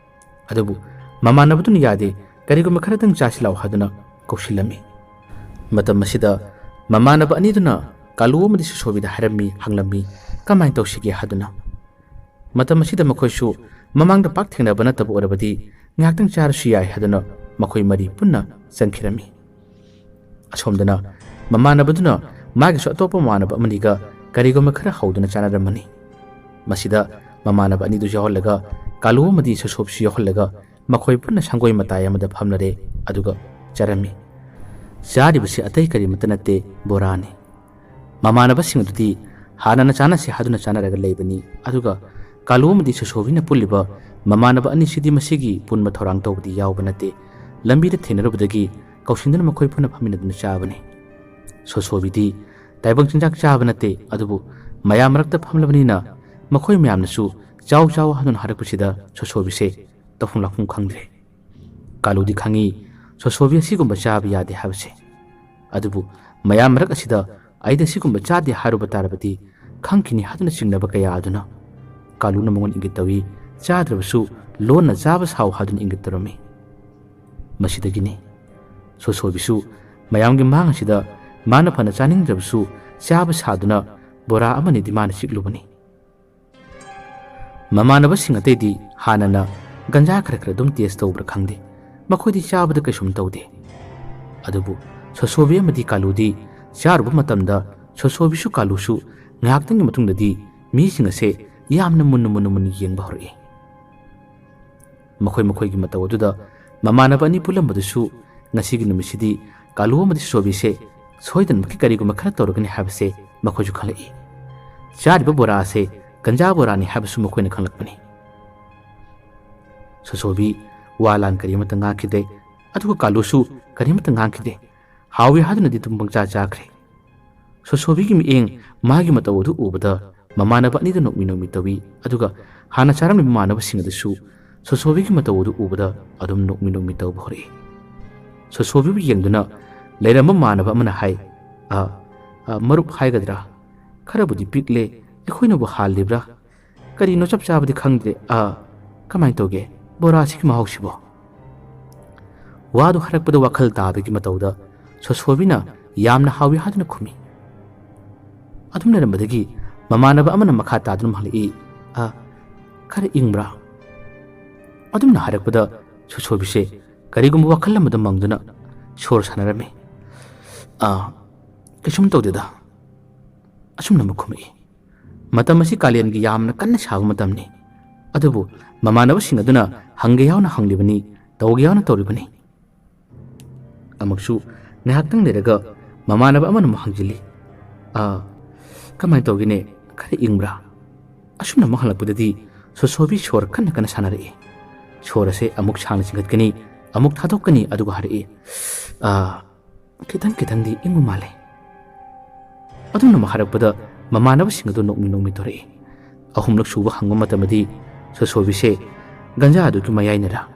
ꯑꯗꯨꯕꯨ ꯃꯃꯥꯟꯅꯕꯗꯨꯅ ꯌꯥꯗꯦ, ꯀꯔꯤꯒꯨꯝꯕ ꯈꯔꯗꯪ ꯆꯥꯁꯤ ꯂꯥꯎ ꯍꯥꯏꯗꯨꯅ ꯀꯧꯁꯤꯜꯂꯝꯃꯤ꯫ ꯃꯇꯝ ꯑꯁꯤꯗ ꯃꯃꯥꯟꯅꯕ ꯑꯅꯤꯗꯨꯅ ꯀꯥꯂꯨ ꯑꯃꯗꯤ ꯁꯣꯁꯣꯕꯤꯗ ꯍꯥꯏꯔꯝꯃꯤ, ꯍꯪꯂꯝꯃꯤ, ꯀꯃꯥꯏꯅ ꯇꯧꯁꯤꯒꯦ ꯍꯥꯏꯗꯨꯅ꯫ ꯃꯇꯝ ꯑꯁꯤꯗ ꯃꯈꯣꯏꯁꯨ ꯃꯃꯥꯡꯗ ꯄꯥꯛ ꯊꯦꯡꯅꯕ ꯅꯠꯇꯕ ꯑꯣꯏꯔꯕꯗꯤ ꯉꯥꯏꯍꯥꯛꯇꯪ ꯆꯥꯔꯁꯨ ꯌꯥꯏ ꯍꯥꯏꯗꯨꯅ ꯃꯈꯣꯏ ꯃꯔꯤ ꯄꯨꯟꯅ ꯆꯪꯈꯤꯔꯝꯃꯤ꯫ ꯑꯁꯣꯝꯗꯅ ꯃꯃꯥꯟꯅꯕꯗꯨꯅ ꯃꯥꯒꯤꯁꯨ ꯑꯇꯣꯞꯄ ꯃꯃꯥꯟꯅꯕ ꯑꯃꯅꯤꯒ ꯀꯔꯤꯒꯨꯝꯕ ꯈꯔ ꯍꯧꯗꯨꯅ ꯆꯥꯅꯔꯝꯃꯅꯤ꯫ ꯃꯁꯤꯗ ꯃꯃꯥꯟꯅꯕ ꯑꯅꯤꯗꯨꯁꯨ ꯌꯥꯎꯍꯜꯂꯒ ꯀꯥꯂꯨ ꯑꯃꯗꯤ ꯁꯣꯁꯣꯕꯤꯁꯨ ꯌꯥꯎꯍꯜꯂꯒ ꯃꯈꯣꯏ ꯄꯨꯟꯅ ꯁꯪꯒꯣꯏ ꯃꯇꯥꯏ ꯑꯃꯗ ꯐꯝꯂꯔꯦ, ꯑꯗꯨꯒ ꯆꯥꯔꯝꯃꯤ꯫ ꯆꯥꯔꯤꯕꯁꯤ ꯑꯇꯩ ꯀꯔꯤꯃꯠꯇ ꯅꯠꯇꯦ, ꯕꯣꯔꯥꯅꯤ꯫ ꯃꯃꯥꯟꯅꯕꯁꯤꯡ ꯑꯗꯨꯗꯤ ꯍꯥꯟꯅꯅ ꯆꯥꯅꯁꯦ ꯍꯥꯏꯗꯨꯅ ꯆꯥꯅꯔꯒ ꯂꯩꯕꯅꯤ, ꯑꯗꯨꯒ ꯀꯥꯂꯨ ꯑꯃꯗꯤ ꯁꯣꯁꯣꯕꯤꯅ ꯄꯨꯜꯂꯤꯕ ꯃꯃꯥꯟꯅꯕ ꯑꯅꯤꯁꯤꯗꯤ ꯃꯁꯤꯒꯤ ꯄꯨꯟꯕ ꯊꯧꯔꯥꯡ ꯇꯧꯕꯗꯤ ꯌꯥꯎꯕ ꯅꯠꯇꯦ꯫ ꯂꯝꯕꯤꯗ ꯊꯦꯡꯅꯔꯨꯕꯗꯒꯤ ꯀꯧꯁꯤꯟꯗꯨꯅ ꯃꯈꯣꯏ ꯄꯨꯟꯅ ꯐꯝꯃꯤꯟꯅꯗꯨꯅ ꯆꯥꯕꯅꯤ꯫ ꯁꯣꯁꯣꯕꯤꯗꯤ ꯇꯥꯏꯕꯪ ꯆꯤꯟꯖꯥꯛ ꯆꯥꯕ ꯅꯠꯇꯦ, ꯑꯗꯨꯕꯨ ꯃꯌꯥꯝ ꯃꯔꯛꯇ ꯐꯝꯂꯕꯅꯤꯅ ꯃꯈꯣꯏ ꯃꯌꯥꯝꯅꯁꯨ "ꯆꯥꯎ, ꯆꯥꯎ" ꯍꯥꯏꯗꯨꯅ ꯍꯥꯏꯔꯛꯄꯁꯤꯗ ꯁꯣꯁꯣꯕꯤꯁꯦ ꯇꯧꯐꯝ ꯂꯥꯛꯐꯝ ꯈꯪꯗ꯭ꯔꯦ꯫ ꯀꯥꯂꯨꯗꯤ ꯈꯪꯏ ꯁꯣꯁꯣꯕꯤ ꯑꯁꯤꯒꯨꯝꯕ ꯆꯥꯕ ꯌꯥꯗꯦ ꯍꯥꯏꯕꯁꯦ꯫ ꯑꯗꯨꯕꯨ ꯃꯌꯥꯝ ꯃꯔꯛ ꯑꯁꯤꯗ ꯑꯩꯗꯤ ꯑꯁꯤꯒꯨꯝꯕ ꯆꯥꯗꯦ ꯍꯥꯏꯔꯨꯕ ꯇꯥꯔꯕꯗꯤ ꯈꯪꯈꯤꯅꯤ ꯍꯥꯏꯗꯨꯅ ꯆꯤꯡꯅꯕ ꯀꯌꯥ ꯑꯗꯨꯅ ꯀꯥꯂꯨꯅ ꯃꯉꯣꯟ ꯏꯪꯒꯤꯠ ꯇꯧꯏ, ꯆꯥꯗ꯭ꯔꯕꯁꯨ ꯂꯣꯟꯅ ꯆꯥꯕ ꯁꯥꯎ ꯍꯥꯏꯗꯨꯅ ꯏꯪꯒꯤꯠ ꯇꯧꯔꯝꯃꯤ꯫ ꯃꯁꯤꯗꯒꯤꯅꯤ ꯁꯣꯁꯣꯕꯤꯁꯨ ꯃꯌꯥꯝꯒꯤ ꯃꯥꯡ ꯑꯁꯤꯗ ꯃꯥꯅ ꯐꯅ ꯆꯥꯅꯤꯡꯗ꯭ꯔꯕꯁꯨ ꯆꯥꯕ ꯁꯥꯗꯨꯅ ꯕꯣꯔꯥ ꯑꯃꯅꯤꯗꯤ ꯃꯥꯅ ꯆꯤꯛꯂꯨꯕꯅꯤ꯫ ꯃꯃꯥꯟꯅꯕꯁꯤꯡ ꯑꯇꯩꯗꯤ ꯍꯥꯟꯅꯅ ꯒꯟꯖꯥ ꯈꯔ ꯈꯔ ꯑꯗꯨꯝ ꯇꯦꯁ ꯇꯧꯕ꯭ꯔꯥ ꯈꯪꯗꯦ, ꯃꯈꯣꯏꯗꯤ ꯆꯥꯕꯗ ꯀꯩꯁꯨꯝ ꯇꯧꯗꯦ꯫ ꯑꯗꯨꯕꯨ ꯁꯣꯁꯣꯕꯤ ꯑꯃꯗꯤ ꯀꯥꯂꯨꯗꯤ ꯆꯥꯔꯨꯕ ꯃꯇꯝꯗ ꯁꯣꯁꯣꯕꯤꯁꯨ ꯀꯥꯂꯨꯁꯨ ꯉꯥꯏꯍꯥꯛꯇꯪꯒꯤ ꯃꯇꯨꯡꯗꯗꯤ ꯃꯤꯁꯤꯡ ꯑꯁꯦ ꯌꯥꯝꯅ ꯃꯨꯟꯅ ꯃꯨꯟꯅ ꯃꯨꯟꯅ ꯌꯦꯡꯕ ꯍꯧꯔꯛꯏ꯫ ꯃꯈꯣꯏ ꯃꯈꯣꯏꯒꯤ ꯃꯇꯧ ꯑꯗꯨꯗ ꯃꯃꯥꯟꯅꯕ ꯑꯅꯤ ꯄꯨꯜꯂꯝꯕꯗꯨꯁꯨ ꯉꯁꯤꯒꯤ ꯅꯨꯃꯤꯠꯁꯤꯗꯤ ꯀꯥꯂꯨ ꯑꯃꯗꯤ ꯁꯣꯁꯣꯕꯤꯁꯦ ꯁꯣꯏꯗꯅꯃꯛꯀꯤ ꯀꯔꯤꯒꯨꯝꯕ ꯈꯔ ꯇꯧꯔꯒꯅꯤ ꯍꯥꯏꯕꯁꯦ ꯃꯈꯣꯏꯁꯨ ꯈꯪꯂꯛꯏ꯫ ꯆꯥꯔꯤꯕ ꯕꯣꯔꯥ ꯑꯁꯦ ꯒꯟꯖꯥ ꯕꯣꯔꯥꯅꯤ ꯍꯥꯏꯕꯁꯨ ꯃꯈꯣꯏꯅ ꯈꯪꯂꯛꯄꯅꯤ꯫ ꯁꯣꯁꯣꯕꯤ ꯋꯥ ꯂꯥꯟ ꯀꯔꯤꯃꯠꯇ ꯉꯥꯡꯈꯤꯗꯦ, ꯑꯗꯨꯒ ꯀꯥꯂꯨꯁꯨ ꯀꯔꯤꯃꯠꯇ ꯉꯥꯡꯈꯤꯗꯦ꯫ ꯍꯥꯎꯏ ꯍꯥꯏꯗꯨꯅꯗꯤ ꯑꯗꯨꯝ ꯄꯪꯆꯥ ꯆꯥꯈ꯭ꯔꯦ꯫ ꯁꯣꯁꯣꯕꯤꯒꯤ ꯃꯤꯠꯌꯦꯡ, ꯃꯥꯒꯤ ꯃꯇꯧ ꯑꯗꯨ ꯎꯕꯗ ꯃꯃꯥꯟꯅꯕ ꯑꯅꯤꯗꯨ ꯅꯣꯛꯃꯤ ꯅꯣꯛꯃꯤ ꯇꯧꯏ, ꯑꯗꯨꯒ ꯍꯥꯟꯅ ꯆꯥꯔꯝꯂꯤꯕ ꯃꯃꯥꯟꯅꯕꯁꯤꯡ ꯑꯗꯨꯁꯨ ꯁꯣꯁꯣꯕꯤꯒꯤ ꯃꯇꯧ ꯑꯗꯨ ꯎꯕꯗ ꯑꯗꯨꯝ ꯅꯣꯛꯃꯤ ꯅꯣꯛꯃꯤ ꯇꯧꯕ ꯍꯧꯔꯛꯏ꯫ ꯁꯣꯁꯣꯕꯤꯕꯨ ꯌꯦꯡꯗꯨꯅ ꯂꯩꯔꯝꯕ ꯃꯃꯥꯟꯅꯕ ꯑꯃꯅ ꯍꯥꯏ, "ꯑ, ꯑ, ꯃꯔꯨꯞ ꯍꯥꯏꯒꯗ꯭ꯔꯥ? ꯈꯔꯕꯨꯗꯤ ꯄꯤꯛꯂꯦ, ꯑꯩꯈꯣꯏꯅꯕꯨ ꯍꯥꯜꯂꯤꯕ꯭ꯔꯥ? ꯀꯔꯤꯅꯣ ꯆꯞ ꯆꯥꯕꯗꯤ ꯈꯪꯗ꯭ꯔꯦ꯫ ꯑ, ꯀꯃꯥꯏꯅ ꯇꯧꯒꯦ ꯕꯣꯔꯥꯁꯤꯒꯤ ꯃꯍꯥꯎꯁꯤꯕꯣ?" ꯋꯥꯗꯨ ꯍꯥꯏꯔꯛꯄꯗ ꯋꯥꯈꯜ ꯇꯥꯕꯒꯤ ꯃꯇꯧꯗ ꯁꯣꯁꯣꯕꯤꯅ ꯌꯥꯝꯅ ꯍꯥꯎꯏ ꯍꯥꯏꯗꯨꯅ ꯈꯨꯝꯃꯤ꯫ ꯑꯗꯨꯝ ꯂꯩꯔꯝꯕꯗꯒꯤ ꯃꯃꯥꯟꯅꯕ ꯑꯃꯅ ꯃꯈꯥ ꯇꯥꯗꯨꯅ ꯍꯜꯂꯛꯏ, "ꯑ, ꯈꯔ ꯏꯪꯕ꯭ꯔꯥ?" ꯑꯗꯨꯝꯅ ꯍꯥꯏꯔꯛꯄꯗ ꯁꯣꯁꯣꯕꯤꯁꯦ ꯀꯔꯤꯒꯨꯝꯕ ꯋꯥꯈꯜ ꯑꯃꯗ ꯃꯪꯗꯨꯅ ꯁꯣꯔ ꯁꯥꯟꯅꯔꯝꯃꯤ꯫ "ꯑ, ꯀꯩꯁꯨꯝ ꯇꯧꯗꯦꯗ", ꯑꯁꯨꯝꯅ ꯑꯃꯨꯛ ꯈꯨꯝꯃꯛꯏ꯫ ꯃꯇꯝ ꯑꯁꯤ ꯀꯥꯂꯦꯟꯒꯤ ꯌꯥꯝꯅ ꯀꯟꯅ ꯁꯥꯕ ꯃꯇꯝꯅꯤ꯫ ꯑꯗꯨꯕꯨ ꯃꯃꯥꯟꯅꯕꯁꯤꯡ ꯑꯗꯨꯅ ꯍꯪꯒꯦ ꯌꯥꯎꯅ ꯍꯪꯂꯤꯕꯅꯤ, ꯇꯧꯒꯦ ꯌꯥꯎꯅ ꯇꯧꯔꯤꯕꯅꯤ꯫ ꯑꯃꯨꯛꯁꯨ ꯉꯥꯏꯍꯥꯛꯇꯪ ꯂꯩꯔꯒ ꯃꯃꯥꯟꯅꯕ ꯑꯃꯅ ꯑꯃꯨꯛ ꯍꯪꯖꯤꯜꯂꯤ, "ꯑ, ꯀꯃꯥꯏꯅ ꯇꯧꯒꯦꯅꯦ? ꯈꯔ ꯏꯪꯕ꯭ꯔꯥ?" ꯑꯁꯨꯝꯅ ꯑꯃꯨꯛ ꯍꯪꯂꯛꯄꯗꯗꯤ ꯁꯣꯁꯣꯕꯤ ꯁꯣꯔ ꯀꯟꯅ ꯀꯟꯅ ꯁꯥꯟꯅꯔꯛꯏ꯫ ꯁꯣꯔ ꯑꯁꯦ ꯑꯃꯨꯛ ꯁꯥꯡꯅ ꯆꯤꯡꯈꯠꯀꯅꯤ, ꯑꯃꯨꯛ ꯊꯥꯗꯣꯛꯀꯅꯤ, ꯑꯗꯨꯒ ꯍꯥꯏꯔꯛꯏ, "ꯑ, ꯈꯤꯇꯪ ꯈꯤꯇꯪꯗꯤ ꯏꯪꯕ ꯃꯥꯜꯂꯦ"꯫ ꯑꯗꯨꯝꯅ ꯑꯃꯨꯛ ꯍꯥꯏꯔꯛꯄꯗ ꯃꯃꯥꯟꯅꯕꯁꯤꯡ ꯑꯗꯨ ꯅꯣꯛꯃꯤ ꯅꯣꯛꯃꯤ ꯊꯣꯔꯛꯏ꯫ ꯑꯍꯨꯝꯂꯛ ꯁꯨꯕ ꯍꯪꯕ ꯃꯇꯝꯗꯗꯤ ꯁꯣꯁꯣꯕꯤꯁꯦ ꯒꯟꯖꯥ ꯑꯗꯨꯒꯤ ꯃꯌꯥꯏꯅꯔ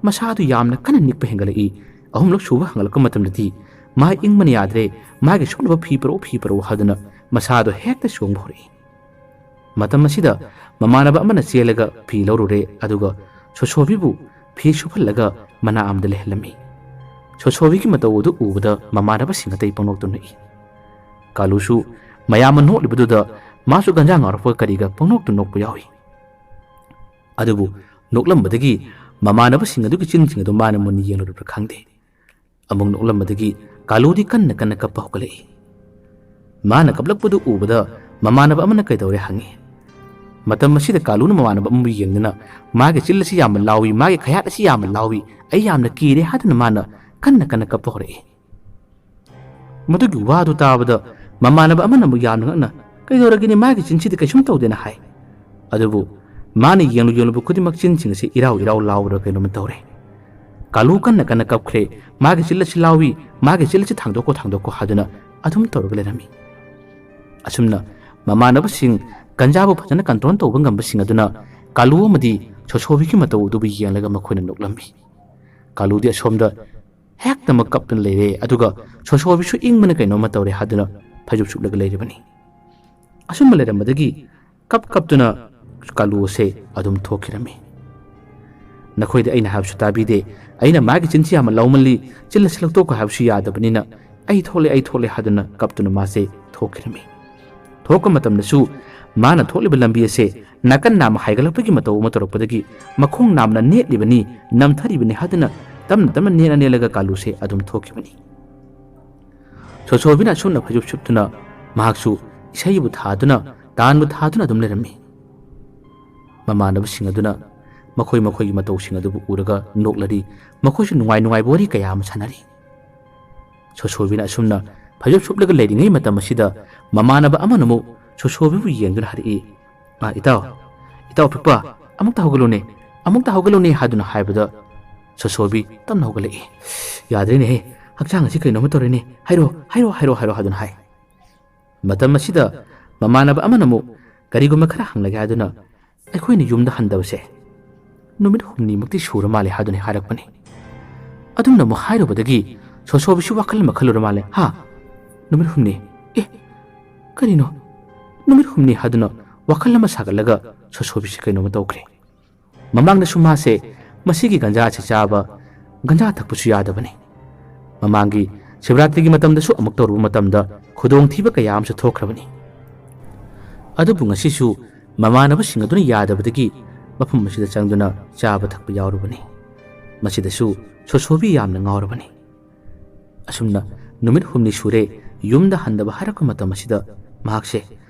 ꯃꯁꯥ ꯑꯗꯨ ꯌꯥꯝꯅ ꯀꯟꯅ ꯅꯤꯛꯄ ꯍꯦꯟꯒꯠꯂꯛꯏ꯫ ꯑꯍꯨꯝꯂꯛ ꯁꯨꯕ ꯍꯪꯒꯠꯂꯛꯄ ꯃꯇꯝꯗꯗꯤ ꯃꯥ ꯏꯪꯕꯅ ꯌꯥꯗ꯭ꯔꯦ, ꯃꯥꯒꯤ ꯁꯨꯞꯅꯕ ꯐꯤ ꯄꯨꯔꯛꯎ, ꯐꯤ ꯄꯨꯔꯛꯎ ꯍꯥꯏꯗꯨꯅ ꯃꯁꯥꯗꯣ ꯍꯦꯛꯇ ꯆꯣꯡꯕ ꯍꯧꯔꯛꯏ꯫ ꯃꯇꯝ ꯑꯁꯤꯗ ꯃꯃꯥꯟꯅꯕ ꯑꯃꯅ ꯆꯦꯜꯂꯒ ꯐꯤ ꯂꯧꯔꯨꯔꯦ, ꯑꯗꯨꯒ ꯁꯣꯁꯣꯕꯤꯕꯨ ꯐꯤ ꯁꯨꯞꯍꯜꯂꯒ ꯃꯅꯥ ꯑꯃꯗ ꯂꯩꯍꯜꯂꯝꯃꯤ꯫ ꯁꯣꯁꯣꯕꯤꯒꯤ ꯃꯇꯧ ꯑꯗꯨ ꯎꯕꯗ ꯃꯃꯥꯟꯅꯕꯁꯤꯡ ꯑꯇꯩ ꯄꯪꯅꯣꯛꯇ ꯅꯣꯛꯏ꯫ ꯀꯥꯂꯨꯁꯨ ꯃꯌꯥꯝꯅ ꯅꯣꯛꯂꯤꯕꯗꯨꯗ ꯃꯥꯁꯨ ꯒꯟꯖꯥ ꯉꯥꯎꯔꯛꯄ ꯀꯔꯤꯒ ꯄꯪꯅꯣꯛꯇ ꯅꯣꯛꯄ ꯌꯥꯎꯏ꯫ ꯑꯗꯨꯕꯨ ꯅꯣꯛꯂꯝꯕꯗꯒꯤ ꯃꯃꯥꯟꯅꯕꯁꯤꯡ ꯑꯗꯨꯒꯤ ꯆꯤꯟꯁꯤꯡ ꯑꯗꯨ ꯃꯥꯅ ꯃꯨꯟꯅ ꯌꯦꯡꯂꯨꯔꯕ꯭ꯔꯥ ꯈꯪꯗꯦ꯫ ꯑꯃꯨꯛ ꯅꯣꯛꯂꯝꯕꯗꯒꯤ ꯀꯥꯂꯨꯗꯤ ꯀꯟꯅ ꯀꯟꯅ ꯀꯞꯄ ꯍꯧꯒꯠꯂꯛꯏ꯫ ꯃꯥꯅ ꯀꯞꯂꯛꯄꯗꯨ ꯎꯕꯗ ꯃꯃꯥꯟꯅꯕ ꯑꯃꯅ ꯀꯩꯗꯧꯔꯦ ꯍꯪꯉꯤ꯫ ꯃꯇꯝ ꯑꯁꯤꯗ ꯀꯥꯂꯨꯅ ꯃꯃꯥꯟꯅꯕ ꯑꯃꯕꯨ ꯌꯦꯡꯗꯨꯅ, "ꯃꯥꯒꯤ ꯆꯤꯜ ꯑꯁꯤ ꯌꯥꯝꯅ ꯂꯥꯎꯏ, ꯃꯥꯒꯤ ꯈꯌꯥꯠ ꯑꯁꯤ ꯌꯥꯝꯅ ꯂꯥꯎꯏ, ꯑꯩ ꯌꯥꯝꯅ ꯀꯤꯔꯦ" ꯍꯥꯏꯗꯨꯅ ꯃꯥꯅ ꯀꯟꯅ ꯀꯟꯅ ꯀꯞꯄ ꯍꯧꯔꯛꯏ꯫ ꯃꯗꯨꯒꯤ ꯋꯥꯗꯨ ꯇꯥꯕꯗ ꯃꯃꯥꯟꯅꯕ ꯑꯃꯅ ꯑꯃꯨꯛ ꯌꯥꯝꯅ ꯉꯛꯅ, "ꯀꯩꯗꯧꯔꯒꯦꯅꯦ, ꯃꯥꯒꯤ ꯆꯤꯟꯁꯤꯗꯤ ꯀꯩꯁꯨꯝ ꯇꯧꯗꯦꯅ" ꯍꯥꯏ꯫ ꯑꯗꯨꯕꯨ ꯃꯥꯅ ꯌꯦꯡꯂꯨ ꯌꯦꯡꯂꯨꯕ ꯈꯨꯗꯤꯡꯃꯛ ꯆꯤꯟꯁꯤꯡ ꯑꯁꯤ ꯏꯔꯥꯎ ꯏꯔꯥꯎ ꯂꯥꯎꯔꯒ ꯀꯩꯅꯣꯝꯃ ꯇꯧꯔꯦ꯫ ꯀꯥꯂꯨ ꯀꯟꯅ ꯀꯟꯅ ꯀꯞꯈ꯭ꯔꯦ꯫ ꯃꯥꯒꯤ ꯆꯤꯜ ꯑꯁꯤ ꯂꯥꯎꯏ, ꯃꯥꯒꯤ ꯆꯤꯜ ꯑꯁꯤ ꯊꯥꯡꯗꯣꯛꯈꯣ, ꯊꯥꯡꯗꯣꯛꯈꯣ ꯍꯥꯏꯗꯨꯅ ꯑꯗꯨꯝ ꯇꯧꯔꯒ ꯂꯩꯔꯝꯃꯤ꯫ ꯑꯁꯨꯝꯅ ꯃꯃꯥꯟꯅꯕꯁꯤꯡ ꯒꯟꯖꯥꯕꯨ ꯐꯖꯅ ꯀꯟꯇ꯭ꯔꯣꯜ ꯇꯧꯕ ꯉꯝꯕꯁꯤꯡ ꯑꯗꯨꯅ ꯀꯥꯂꯨ ꯑꯃꯗꯤ ꯁꯣꯁꯣꯕꯤꯒꯤ ꯃꯇꯧ ꯑꯗꯨꯕꯨ ꯌꯦꯡꯂꯒ ꯃꯈꯣꯏꯅ ꯅꯣꯛꯂꯝꯃꯤ꯫ ꯀꯥꯂꯨꯗꯤ ꯑꯁꯣꯝꯗ ꯍꯦꯛꯇꯃꯛ ꯀꯞꯇꯨꯅ ꯂꯩꯔꯦ, ꯑꯗꯨꯒ ꯁꯣꯁꯣꯕꯤꯁꯨ ꯏꯪꯕꯅ ꯀꯩꯅꯣꯝꯃ ꯇꯧꯔꯦ ꯍꯥꯏꯗꯨꯅ ꯐꯩꯖꯨꯞ ꯁꯨꯞꯂꯒ ꯂꯩꯔꯤꯕꯅꯤ꯫ ꯑꯁꯨꯝꯕ ꯂꯩꯔꯝꯕꯗꯒꯤ ꯀꯞ ꯀꯞꯇꯨꯅ ꯀꯥꯂꯨ ꯑꯁꯦ ꯑꯗꯨꯝ ꯊꯣꯛꯈꯤꯔꯝꯃꯤ꯫ "ꯅꯈꯣꯏꯗꯤ ꯑꯩꯅ ꯍꯥꯏꯕꯁꯨ ꯇꯥꯕꯤꯗꯦ, ꯑꯩꯅ ꯃꯥꯒꯤ ꯆꯤꯟꯁꯤ ꯌꯥꯝꯅ ꯂꯥꯎꯃꯜꯂꯤ, ꯆꯤꯜ ꯑꯁꯤ ꯂꯧꯊꯣꯛꯈꯣ ꯍꯥꯏꯕꯁꯨ ꯌꯥꯗꯕꯅꯤꯅ ꯑꯩ ꯊꯣꯛꯂꯦ, ꯑꯩ ꯊꯣꯛꯂꯦ" ꯍꯥꯏꯗꯨꯅ ꯀꯞꯇꯨꯅ ꯃꯥꯁꯦ ꯊꯣꯛꯈꯤꯔꯝꯃꯤ꯫ ꯊꯣꯛꯄ ꯃꯇꯝꯗꯁꯨ ꯃꯥꯅ ꯊꯣꯛꯂꯤꯕ ꯂꯝꯕꯤ ꯑꯁꯦ ꯅꯥꯀꯟ ꯅꯥꯝꯃ ꯍꯥꯏꯒꯠꯂꯛꯄꯒꯤ ꯃꯇꯧ ꯑꯃ ꯇꯧꯔꯛꯄꯗꯒꯤ ꯃꯈꯣꯡ ꯅꯥꯝꯅ ꯅꯦꯠꯂꯤꯕꯅꯤ, ꯅꯝꯊꯔꯤꯕꯅꯤ ꯍꯥꯏꯗꯨꯅ ꯇꯞꯅ ꯇꯞꯅ ꯅꯦꯠꯂ ꯅꯦꯠꯂꯒ ꯀꯥꯂꯨꯁꯦ ꯑꯗꯨꯝ ꯊꯣꯛꯈꯤꯕꯅꯤ꯫ ꯁꯣꯁꯣꯕꯤꯅ ꯑꯁꯨꯝꯅ ꯐꯩꯖꯨꯞ ꯁꯨꯞꯇꯨꯅ ꯃꯍꯥꯛꯁꯨ ꯏꯁꯩꯕꯨ ꯊꯥꯗꯨꯅ ꯇꯥꯟꯕꯨ ꯊꯥꯗꯨꯅ ꯑꯗꯨꯝ ꯂꯩꯔꯝꯃꯤ꯫ ꯃꯃꯥꯟꯅꯕꯁꯤꯡ ꯑꯗꯨꯅ ꯃꯈꯣꯏ ꯃꯈꯣꯏꯒꯤ ꯃꯇꯧꯁꯤꯡ ꯑꯗꯨꯕꯨ ꯎꯔꯒ ꯅꯣꯛꯂꯔꯤ꯫ ꯃꯈꯣꯏꯁꯨ ꯅꯨꯡꯉꯥꯏ ꯅꯨꯡꯉꯥꯏꯕ ꯋꯥꯔꯤ ꯀꯌꯥ ꯑꯃ ꯁꯥꯟꯅꯔꯤ꯫ ꯁꯣꯁꯣꯕꯤꯅ ꯑꯁꯨꯝꯅ ꯐꯩꯖꯨꯞ ꯁꯨꯞꯂꯒ ꯂꯩꯔꯤꯉꯩ ꯃꯇꯝ ꯑꯁꯤꯗ ꯃꯃꯥꯟꯅꯕ ꯑꯃꯅ ꯑꯃꯨꯛ ꯁꯣꯁꯣꯕꯤꯕꯨ ꯌꯦꯡꯗꯨꯅ ꯍꯥꯏꯔꯛꯏ, "ꯑ, ꯏꯇꯥꯎ, ꯏꯇꯥꯎ ꯄꯤꯛꯄ, ꯑꯃꯨꯛꯇ ꯍꯧꯒꯠꯂꯨꯅꯦ, ꯑꯃꯨꯛꯇ ꯍꯧꯒꯠꯂꯨꯅꯦ" ꯍꯥꯏꯗꯨꯅ ꯍꯥꯏꯕꯗ ꯁꯣꯁꯣꯕꯤ ꯇꯞꯅ ꯍꯧꯒꯠꯂꯛꯏ꯫ "ꯌꯥꯗ꯭ꯔꯦꯅꯦꯍꯦ, ꯍꯛꯆꯥꯡ ꯑꯁꯤ ꯀꯩꯅꯣꯝꯃ ꯇꯧꯔꯦꯅꯦ, ꯍꯥꯏꯔꯣ, ꯍꯥꯏꯔꯣ, ꯍꯥꯏꯔꯣ, ꯍꯥꯏꯔꯣ" ꯍꯥꯏꯗꯨꯅ ꯍꯥꯏ꯫ ꯃꯇꯝ ꯑꯁꯤꯗ ꯃꯃꯥꯟꯅꯕ ꯑꯃꯅ ꯑꯃꯨꯛ ꯀꯔꯤꯒꯨꯝꯕ ꯈꯔ ꯍꯪꯂꯒꯦ ꯍꯥꯏꯗꯨꯅ ꯑꯩꯈꯣꯏꯅ ꯌꯨꯝꯗ ꯍꯟꯗꯕꯁꯦ ꯅꯨꯃꯤꯠ ꯍꯨꯝꯅꯤꯃꯨꯛꯇꯤ ꯁꯨꯔ ꯃꯥꯜꯂꯦ ꯍꯥꯏꯗꯨꯅ ꯍꯥꯏꯔꯛꯄꯅꯤ꯫ ꯑꯗꯨꯝꯅ ꯑꯃꯨꯛ ꯍꯥꯏꯔꯨꯕꯗꯒꯤ ꯁꯣꯁꯣꯕꯤꯁꯨ ꯋꯥꯈꯜ ꯑꯃ ꯈꯜꯂꯨꯔ ꯃꯥꯜꯂꯦ꯫ "ꯍꯥ? ꯅꯨꯃꯤꯠ ꯍꯨꯝꯅꯤ? ꯑꯦ, ꯀꯔꯤꯅꯣ? ꯅꯨꯃꯤꯠ ꯍꯨꯝꯅꯤ?" ꯍꯥꯏꯗꯨꯅ ꯋꯥꯈꯜ ꯑꯃ ꯁꯥꯒꯠꯂꯒ ꯁꯣꯁꯣꯕꯤꯁꯤ ꯀꯩꯅꯣꯝꯃ ꯇꯧꯈ꯭ꯔꯦ꯫ ꯃꯃꯥꯡꯗꯁꯨ ꯃꯥꯁꯦ ꯃꯁꯤꯒꯤ ꯒꯟꯖꯥ ꯑꯁꯤ ꯆꯥꯕ, ꯒꯟꯖꯥ ꯊꯛꯄꯁꯨ ꯌꯥꯗꯕꯅꯤ꯫ ꯃꯃꯥꯡꯒꯤ ꯁꯤꯕꯔꯥꯇ꯭ꯔꯤꯒꯤ ꯃꯇꯝꯗꯁꯨ ꯑꯃꯨꯛ ꯇꯧꯔꯨꯕ ꯃꯇꯝꯗ ꯈꯨꯗꯣꯡꯊꯤꯕ ꯀꯌꯥ ꯑꯃꯁꯨ ꯊꯣꯛꯈ꯭ꯔꯕꯅꯤ꯫ ꯑꯗꯨꯕꯨ ꯉꯁꯤꯁꯨ ꯃꯃꯥꯟꯅꯕꯁꯤꯡ ꯑꯗꯨꯅ ꯌꯥꯗꯕꯗꯒꯤ ꯃꯐꯝ ꯑꯁꯤꯗ ꯆꯪꯗꯨꯅ ꯆꯥꯕ ꯊꯛꯄ ꯌꯥꯎꯔꯨꯕꯅꯤ꯫ ꯃꯁꯤꯗꯁꯨ ꯁꯣꯁꯣꯕꯤ ꯌꯥꯝꯅ ꯉꯥꯎꯔꯕꯅꯤ꯫ ꯑꯁꯨꯝꯅ ꯅꯨꯃꯤꯠ ꯍꯨꯝꯅꯤ ꯁꯨꯔꯦ ꯌꯨꯝꯗ ꯍꯟꯗꯕ ꯍꯥꯏꯔꯛꯄ ꯃꯇꯝ ꯑꯁꯤꯗ ꯃꯍꯥꯛꯁꯦ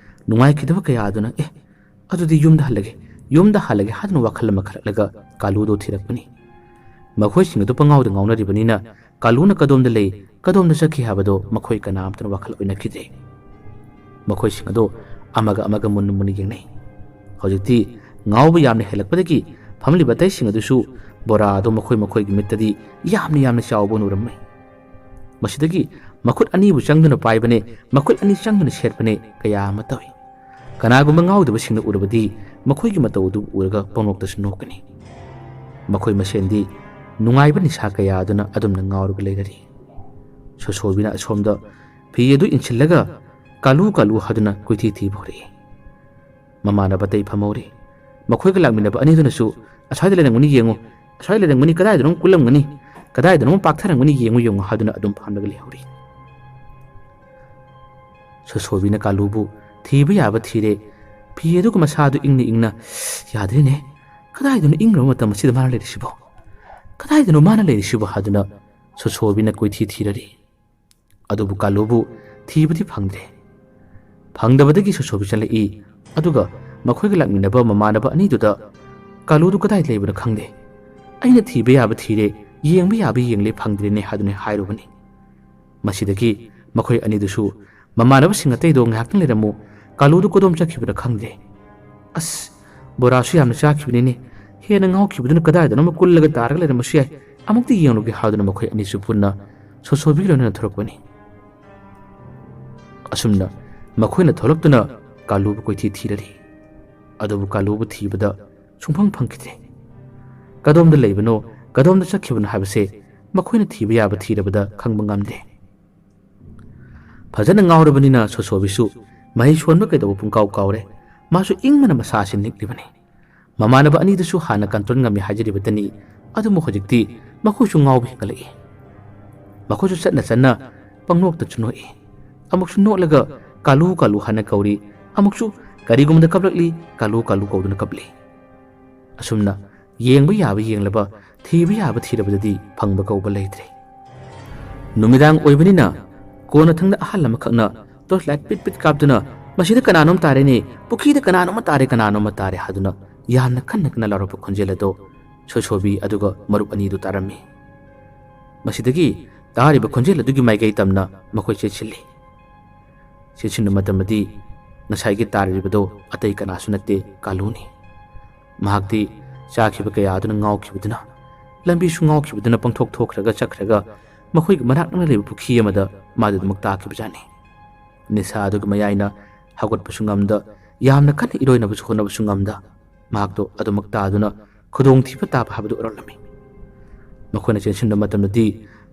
ꯅꯨꯡꯉꯥꯏꯈꯤꯗꯕ ꯀꯌꯥ ꯑꯗꯨꯅ, "ꯑꯦ, ꯑꯗꯨꯗꯤ ꯌꯨꯝꯗ ꯍꯜꯂꯒꯦ, ꯌꯨꯝꯗ ꯍꯜꯂꯒꯦ" ꯍꯥꯏꯗꯨꯅ ꯋꯥꯈꯜ ꯑꯃ ꯈꯜꯂꯛꯂꯒ ꯀꯥꯂꯨꯗꯣ ꯊꯤꯔꯛꯄꯅꯤ꯫ ꯃꯈꯣꯏꯁꯤꯡ ꯑꯗꯨ ꯄꯉꯥꯎꯗ ꯉꯥꯎꯅꯔꯤꯕꯅꯤꯅ ꯀꯥꯂꯨꯅ ꯀꯗꯣꯝꯗ ꯂꯩ, ꯀꯗꯣꯝꯗ ꯆꯠꯈꯤ ꯍꯥꯏꯕꯗꯣ ꯃꯈꯣꯏ ꯀꯅꯥꯝꯇꯅ ꯋꯥꯈꯜ ꯑꯣꯏꯅꯈꯤꯗ꯭ꯔꯦ꯫ ꯃꯈꯣꯏꯁꯤꯡ ꯑꯗꯣ ꯑꯃꯒ ꯑꯃꯒ ꯃꯨꯟꯅ ꯃꯨꯟꯅ ꯌꯦꯡꯅꯩ꯫ ꯍꯧꯖꯤꯛꯇꯤ ꯉꯥꯎꯕ ꯌꯥꯝꯅ ꯍꯦꯜꯂꯛꯄꯗꯒꯤ ꯐꯝꯂꯤꯕ ꯑꯇꯩꯁꯤꯡ ꯑꯗꯨꯁꯨ ꯕꯣꯔꯥ ꯑꯗꯨ ꯃꯈꯣꯏ ꯃꯈꯣꯏꯒꯤ ꯃꯤꯠꯇꯗꯤ ꯌꯥꯝꯅ ꯌꯥꯝꯅ ꯆꯥꯎꯕ ꯑꯣꯏꯅ ꯎꯔꯝꯃꯤ꯫ ꯃꯁꯤꯗꯒꯤ ꯃꯈꯨꯠ ꯑꯅꯤꯕꯨ ꯆꯪꯗꯨꯅ ꯄꯥꯏꯕꯅꯦ, ꯃꯈꯨꯠ ꯑꯅꯤ ꯆꯪꯗꯨꯅ ꯁꯦꯠꯄꯅꯦ, ꯀꯌꯥ ꯑꯃ ꯇꯧꯏ꯫ ꯀꯅꯥꯒꯨꯝꯕ ꯉꯥꯎꯗꯕꯁꯤꯡꯅ ꯎꯔꯕꯗꯤ ꯃꯈꯣꯏꯒꯤ ꯃꯇꯧ ꯑꯗꯨ ꯎꯔꯒ ꯄꯪꯅꯣꯛꯇꯁꯨ ꯅꯣꯛꯀꯅꯤ꯫ ꯃꯈꯣꯏ ꯃꯁꯦꯟꯗꯤ ꯅꯨꯡꯉꯥꯏꯕ ꯅꯤꯁꯥ ꯀꯌꯥ ꯑꯗꯨꯅ ꯑꯗꯨꯝꯅ ꯉꯥꯎꯔꯒ ꯂꯩꯔꯔꯤ꯫ ꯁꯣꯁꯣꯕꯤꯅ ꯑꯁꯣꯝꯗ ꯐꯤ ꯑꯗꯨ ꯏꯟꯁꯤꯜꯂꯒ ꯀꯥꯂꯨ ꯀꯥꯂꯨ ꯍꯥꯏꯗꯨꯅ ꯀꯣꯏꯊꯤ ꯊꯤꯕ ꯍꯧꯔꯛꯏ꯫ ꯃꯃꯥꯟꯅꯕ ꯑꯇꯩ ꯐꯝꯍꯧꯔꯤ꯫ ꯃꯈꯣꯏꯒ ꯂꯥꯛꯃꯤꯟꯅꯕ ꯑꯅꯤꯗꯨꯅꯁꯨ "ꯑꯁ꯭ꯋꯥꯏꯗ ꯂꯩꯔꯝꯒꯅꯤ ꯌꯦꯡꯉꯨ, ꯑꯁ꯭ꯋꯥꯏꯗ ꯂꯩꯔꯝꯒꯅꯤ, ꯀꯗꯥꯏꯗꯅꯣ ꯀꯨꯜꯂꯝꯒꯅꯤ, ꯀꯗꯥꯏꯗꯅꯣ ꯄꯥꯛꯊꯔꯝꯒꯅꯤ, ꯌꯦꯡꯉꯨ ꯌꯦꯡꯉꯨ" ꯍꯥꯏꯗꯨꯅ ꯑꯗꯨꯝ ꯐꯝꯂꯒ ꯂꯩꯍꯧꯔꯤ꯫ ꯁꯣꯁꯣꯕꯤꯅ ꯀꯥꯂꯨꯕꯨ ꯊꯤꯕ ꯌꯥꯕ ꯊꯤꯔꯦ꯫ ꯐꯤ ꯑꯗꯨꯒ ꯃꯁꯥꯗꯨ ꯏꯪꯅ ꯏꯪꯅ, "ꯌꯥꯗ꯭ꯔꯦꯅꯦ, ꯀꯗꯥꯏꯗꯅꯣ ꯏꯪꯈ꯭ꯔꯕ ꯃꯇꯝ ꯑꯁꯤꯗ ꯃꯥꯅ ꯂꯩꯔꯤꯁꯤꯕꯣ? ꯀꯗꯥꯏꯗꯅꯣ ꯃꯥꯅ ꯂꯩꯔꯤꯁꯤꯕꯣ?" ꯍꯥꯏꯗꯨꯅ ꯁꯣꯁꯣꯕꯤꯅ ꯀꯣꯏꯊꯤ ꯊꯤꯔꯔꯤ꯫ ꯑꯗꯨꯕꯨ ꯀꯥꯂꯨꯕꯨ ꯊꯤꯕꯗꯤ ꯐꯪꯗ꯭ꯔꯦ꯫ ꯐꯪꯗꯕꯗꯒꯤ ꯁꯣꯁꯣꯕꯤ ꯆꯠꯂꯛꯏ꯫ ꯑꯗꯨꯒ ꯃꯈꯣꯏꯒ ꯂꯥꯛꯃꯤꯟꯅꯕ ꯃꯃꯥꯟꯅꯕ ꯑꯅꯤꯗꯨꯗ "ꯀꯥꯂꯨꯗꯨ ꯀꯗꯥꯏ ꯂꯩꯕꯅꯣ ꯈꯪꯗꯦ꯫ ꯑꯩꯅ ꯊꯤꯕ ꯌꯥꯕ ꯊꯤꯔꯦ, ꯌꯦꯡꯕ ꯌꯥꯕ ꯌꯦꯡꯂꯦ, ꯐꯪꯗ꯭ꯔꯦꯅꯦ" ꯍꯥꯏꯗꯨꯅ ꯍꯥꯏꯔꯨꯕꯅꯤ꯫ ꯃꯁꯤꯗꯒꯤ ꯃꯈꯣꯏ ꯑꯅꯤꯗꯨꯁꯨ "ꯃꯃꯥꯟꯅꯕꯁꯤꯡ ꯑꯇꯩꯗꯣ ꯉꯥꯏꯍꯥꯛꯇꯪ ꯂꯩꯔꯝꯃꯨ, ꯀꯥꯂꯨꯗꯨ ꯀꯗꯣꯝ ꯆꯠꯈꯤꯕꯅꯣ ꯈꯪꯗꯦ꯫ ꯑꯁ, ꯕꯣꯔꯥꯁꯨ ꯌꯥꯝꯅ ꯆꯥꯈꯤꯕꯅꯤꯅꯦ꯫ ꯍꯦꯟꯅ ꯉꯥꯎꯈꯤꯕꯗꯨꯅ ꯀꯗꯥꯏꯗꯅꯣꯃ ꯀꯨꯜꯂꯒ ꯇꯥꯔꯒ ꯂꯩꯔꯝꯕꯁꯨ ꯌꯥꯏ꯫ ꯑꯃꯨꯛꯇ ꯌꯦꯡꯂꯨꯒꯦ" ꯍꯥꯏꯗꯨꯅ ꯃꯈꯣꯏ ꯑꯅꯤꯁꯨ ꯄꯨꯟꯅ ꯁꯣꯁꯣꯕꯤꯒ ꯂꯣꯏꯅꯅ ꯊꯣꯔꯛꯄꯅꯤ꯫ ꯑꯁꯨꯝꯅ ꯃꯈꯣꯏꯅ ꯊꯣꯛꯂꯛꯇꯨꯅ ꯀꯥꯂꯨꯕꯨ ꯀꯣꯏꯊꯤ ꯊꯤꯔꯔꯤ꯫ ꯑꯗꯨꯕꯨ ꯀꯥꯂꯨꯕꯨ ꯊꯤꯕꯗ ꯁꯨꯡꯐꯪ ꯐꯪꯈꯤꯗ꯭ꯔꯦ꯫ ꯀꯗꯣꯝꯗ ꯂꯩꯕꯅꯣ, ꯀꯗꯣꯝꯗ ꯆꯠꯈꯤꯕꯅꯣ ꯍꯥꯏꯕꯁꯦ ꯃꯈꯣꯏꯅ ꯊꯤꯕ ꯌꯥꯕ ꯊꯤꯔꯕꯗ ꯈꯪꯕ ꯉꯝꯗꯦ꯫ ꯐꯖꯅ ꯉꯥꯎꯔꯕꯅꯤꯅ ꯁꯣꯁꯣꯕꯤꯁꯨ ꯃꯍꯩ ꯁꯣꯟꯕ ꯀꯩꯗꯧꯕ ꯄꯨꯡꯀꯥꯎ ꯀꯥꯎꯔꯦ꯫ ꯃꯥꯁꯨ ꯏꯪꯕꯅ ꯃꯁꯥꯁꯤ ꯅꯤꯛꯂꯤꯕꯅꯤ꯫ ꯃꯃꯥꯟꯅꯕ ꯑꯅꯤꯗꯨꯁꯨ ꯍꯥꯟꯅ ꯀꯟꯇ꯭ꯔꯣꯜ ꯉꯝꯃꯤ ꯍꯥꯏꯖꯔꯤꯕꯇꯅꯤ, ꯑꯗꯨꯕꯨ ꯍꯧꯖꯤꯛꯇꯤ ꯃꯈꯣꯏꯁꯨ ꯉꯥꯎꯕ ꯍꯦꯟꯒꯠꯂꯛꯏ꯫ ꯃꯈꯣꯏꯁꯨ ꯆꯠꯅ ꯆꯠꯅ ꯄꯪꯅꯣꯛꯇꯁꯨ ꯅꯣꯛꯏ꯫ ꯑꯃꯨꯛꯁꯨ ꯅꯣꯛꯂꯒ "ꯀꯥꯂꯨ, ꯀꯥꯂꯨ" ꯍꯥꯏꯅ ꯀꯧꯔꯤ, ꯑꯃꯨꯛꯁꯨ ꯀꯔꯤꯒꯨꯝꯕꯗ ꯀꯞꯂꯛꯂꯤ, "ꯀꯥꯂꯨ, ꯀꯥꯂꯨ" ꯀꯧꯗꯨꯅ ꯀꯞꯂꯤ꯫ ꯑꯁꯨꯝꯅ ꯌꯦꯡꯕ ꯌꯥꯕ ꯌꯦꯡꯂꯕ, ꯊꯤꯕ ꯌꯥꯕ ꯊꯤꯔꯕꯗꯗꯤ ꯐꯪꯕ ꯀꯧꯕ ꯂꯩꯇ꯭ꯔꯦ꯫ ꯅꯨꯃꯤꯗꯥꯡ ꯑꯣꯏꯕꯅꯤꯅ ꯀꯣꯟꯅꯊꯪꯗ ꯑꯍꯜ ꯑꯃꯈꯛꯅ ꯇꯣꯔꯆ ꯂꯥꯏꯠ ꯄꯤꯠ ꯄꯤꯠ ꯀꯥꯞꯇꯨꯅ "ꯃꯁꯤꯗ ꯀꯅꯥꯅꯣꯝ ꯇꯥꯔꯦꯅꯦ, ꯄꯨꯈ꯭ꯔꯤꯗ ꯀꯅꯥꯅꯣꯝꯃ ꯇꯥꯔꯦ, ꯀꯅꯥꯅꯣꯝꯃ ꯇꯥꯔꯦ" ꯍꯥꯏꯗꯨꯅ ꯌꯥꯝꯅ ꯀꯟꯅ ꯀꯟꯅ ꯂꯥꯎꯔꯛꯄ ꯈꯣꯟꯖꯦꯜ ꯑꯗꯨ ꯁꯣꯁꯣꯕꯤ ꯑꯗꯨꯒ ꯃꯔꯨꯞ ꯑꯅꯤꯗꯨ ꯇꯥꯔꯝꯃꯤ꯫ ꯃꯁꯤꯗꯒꯤ ꯇꯥꯔꯤꯕ ꯈꯣꯟꯖꯦꯜ ꯑꯗꯨꯒꯤ ꯃꯥꯏꯀꯩ ꯇꯝꯅ ꯃꯈꯣꯏ ꯆꯦꯟꯁꯤꯜꯂꯤ꯫ ꯆꯦꯟꯁꯤꯟꯕ ꯃꯇꯝꯗꯗꯤ ꯉꯁꯥꯏꯒꯤ ꯇꯥꯔꯤꯕꯗꯣ ꯑꯇꯩ ꯀꯅꯥꯁꯨ ꯅꯠꯇꯦ, ꯀꯥꯂꯨꯅꯤ꯫ ꯃꯍꯥꯛꯇꯤ ꯆꯥꯈꯤꯕ ꯀꯌꯥ ꯑꯗꯨꯅ ꯉꯥꯎꯈꯤꯕꯗꯨꯅ ꯂꯝꯕꯤꯁꯨ ꯉꯥꯎꯈꯤꯕꯗꯨꯅ ꯄꯪꯊꯣꯛ ꯊꯣꯛꯈ꯭ꯔꯒ ꯆꯠꯈ꯭ꯔꯒ ꯃꯈꯣꯏꯒꯤ ꯃꯅꯥꯛ ꯅꯛꯅ ꯂꯩꯕ ꯄꯨꯈ꯭ꯔꯤ ꯑꯃꯗ ꯃꯥꯗꯨ ꯑꯗꯨꯃꯛ ꯇꯥꯈꯤꯕꯖꯥꯠꯅꯤ꯫ ꯅꯤꯁꯥ ꯑꯗꯨꯒꯤ ꯃꯌꯥꯏꯅ ꯍꯧꯒꯠꯄꯁꯨ ꯉꯝꯗ, ꯌꯥꯝꯅ ꯀꯟꯅ ꯏꯔꯣꯏꯅꯕꯁꯨ ꯍꯣꯠꯅꯕꯁꯨ ꯉꯝꯗ, ꯃꯍꯥꯛꯇꯣ ꯑꯗꯨꯃꯛ ꯇꯥꯗꯨꯅ ꯈꯨꯗꯣꯡꯊꯤꯕ ꯇꯥꯕ ꯍꯥꯏꯕꯗꯨ ꯑꯣꯏꯔꯛꯂꯝꯃꯤ꯫ ꯃꯈꯣꯏꯅ ꯆꯦꯟꯁꯤꯟꯕ ꯃꯇꯝꯗꯗꯤ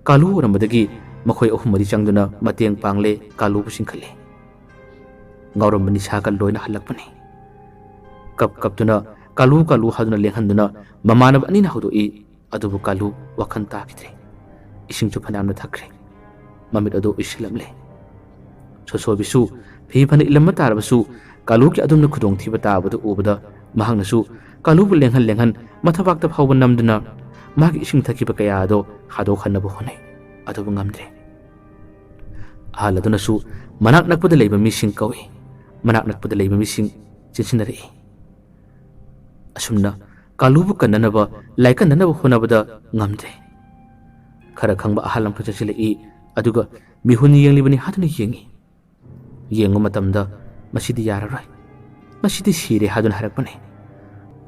ꯀꯥꯂꯨ ꯑꯣꯏꯔꯝꯕꯗꯒꯤ ꯃꯈꯣꯏ ꯑꯍꯨꯝ ꯃꯔꯤ ꯆꯪꯗꯨꯅ ꯃꯇꯦꯡ ꯄꯥꯡꯂꯦ, ꯀꯥꯂꯨꯕꯨ ꯆꯤꯡꯈꯠꯂꯦ꯫ ꯉꯥꯎꯔꯝꯕ ꯅꯤꯁꯥꯒ ꯂꯣꯏꯅ ꯍꯜꯂꯛꯄꯅꯤ꯫ ꯀꯞ ꯀꯞꯇꯨꯅ ꯀꯥꯂꯨ ꯀꯥꯂꯨ ꯍꯥꯏꯗꯨꯅ ꯂꯦꯡꯍꯟꯗꯨꯅ ꯃꯃꯥꯟꯅꯕ ꯑꯅꯤꯅ ꯍꯧꯗꯣꯛꯏ, ꯑꯗꯨꯕꯨ ꯀꯥꯂꯨ ꯋꯥꯈꯜ ꯇꯥꯈꯤꯗ꯭ꯔꯦ꯫ ꯏꯁꯤꯡꯁꯨ ꯐꯅꯌꯥꯝꯅ ꯊꯛꯈ꯭ꯔꯦ꯫ ꯃꯃꯤꯠ ꯑꯗꯨ ꯎꯏꯁꯤꯜꯂꯝꯂꯦ꯫ ꯁꯣꯁꯣꯕꯤꯁꯨ ꯐꯤ ꯐꯅ ꯏꯜꯂꯝꯕ ꯇꯥꯔꯕꯁꯨ ꯀꯥꯂꯨꯒꯤ ꯑꯗꯨꯝꯅ ꯈꯨꯗꯣꯡꯊꯤꯕ ꯇꯥꯕꯗꯨ ꯎꯕꯗ ꯃꯍꯥꯛꯅꯁꯨ ꯀꯥꯂꯨꯕꯨ ꯂꯦꯡꯍꯟ ꯂꯦꯡꯍꯟ ꯃꯊꯕꯥꯛꯇ ꯐꯥꯎꯕ ꯅꯝꯗꯨꯅ ꯃꯥꯒꯤ ꯏꯁꯤꯡ ꯊꯛꯈꯤꯕ ꯀꯌꯥ ꯑꯗꯣ ꯍꯥꯗꯣꯛꯍꯟꯅꯕ ꯍꯣꯠꯅꯩ, ꯑꯗꯨꯕꯨ ꯉꯝꯗ꯭ꯔꯦ꯫ ꯑꯍꯜ ꯑꯗꯨꯅꯁꯨ ꯃꯅꯥꯛ ꯅꯛꯄꯗ ꯂꯩꯕ ꯃꯤꯁꯤꯡ ꯀꯧꯏ꯫ ꯃꯅꯥꯛ ꯅꯛꯄꯗ ꯂꯩꯕ ꯃꯤꯁꯤꯡ ꯆꯦꯟꯁꯤꯟꯅꯔꯛꯏ꯫ ꯑꯁꯨꯝꯅ ꯀꯥꯂꯨꯕꯨ ꯀꯟꯅꯅꯕ, ꯂꯥꯏꯀꯟꯅꯅꯕ ꯍꯣꯠꯅꯕꯗ ꯉꯝꯗ꯭ꯔꯦ꯫ ꯈꯔ ꯈꯪꯕ ꯑꯍꯜ ꯑꯃꯈꯛ ꯆꯪꯁꯤꯜꯂꯛꯏ, ꯑꯗꯨꯒ ꯃꯤꯍꯨꯟ ꯌꯦꯡꯂꯤꯕꯅꯤ ꯍꯥꯏꯗꯨꯅ ꯌꯦꯡꯏ꯫ ꯌꯦꯡꯕ ꯃꯇꯝꯗ ꯃꯁꯤꯗꯤ ꯌꯥꯔꯔꯣꯏ, ꯃꯁꯤꯗꯤ ꯁꯤꯔꯦ ꯍꯥꯏꯗꯨꯅ ꯍꯥꯏꯔꯛꯄꯅꯤ꯫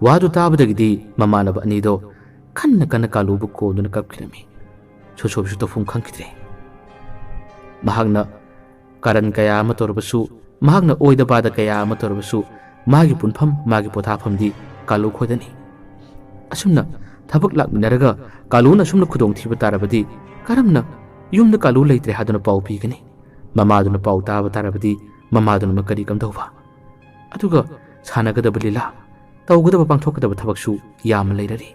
ꯋꯥꯗꯨ ꯇꯥꯕꯗꯒꯤꯗꯤ ꯃꯃꯥꯟꯅꯕ ꯑꯅꯤꯗꯣ ꯀꯟꯅ ꯀꯟꯅ ꯀꯥꯂꯨꯕꯨ ꯀꯣꯟꯗꯨꯅ ꯀꯞꯈꯤꯔꯝꯃꯤ꯫ ꯁꯣꯁꯣꯕꯤꯁꯨ ꯇꯧꯐꯝ ꯈꯪꯈꯤꯗ꯭ꯔꯦ꯫ ꯃꯍꯥꯛꯅ ꯀꯥꯔꯟ ꯀꯌꯥ ꯑꯃ ꯇꯧꯔꯕꯁꯨ, ꯃꯍꯥꯛꯅ ꯑꯣꯏꯗ ꯄꯥꯗ ꯀꯌꯥ ꯑꯃ ꯇꯧꯔꯕꯁꯨ, ꯃꯥꯒꯤ ꯄꯨꯟꯐꯝ, ꯃꯥꯒꯤ ꯄꯣꯊꯥꯐꯝꯗꯤ ꯀꯥꯂꯨ ꯈꯣꯏꯗꯅꯤ꯫ ꯑꯁꯨꯝꯅ ꯊꯕꯛ ꯂꯥꯛꯃꯤꯟꯅꯔꯒ ꯀꯥꯂꯨꯅ ꯑꯁꯨꯝꯅ ꯈꯨꯗꯣꯡꯊꯤꯕ ꯇꯥꯔꯕꯗꯤ ꯀꯔꯝꯅ ꯌꯨꯝꯗ ꯀꯥꯂꯨ ꯂꯩꯇ꯭ꯔꯦ ꯍꯥꯏꯗꯨꯅ ꯄꯥꯎ ꯄꯤꯒꯅꯤ? ꯃꯃꯥꯗꯨꯅ ꯄꯥꯎ ꯇꯥꯕ ꯇꯥꯔꯕꯗꯤ ꯃꯃꯥꯗꯨꯅ ꯀꯔꯤ ꯀꯝꯗꯧꯕ? ꯑꯗꯨꯒ ꯁꯥꯟꯅꯒꯗꯕ ꯂꯤꯂꯥ, ꯇꯧꯒꯗꯕ ꯄꯥꯡꯊꯣꯛꯀꯗꯕ ꯊꯕꯛꯁꯨ ꯌꯥꯝꯅ ꯂꯩꯔꯔꯤ꯫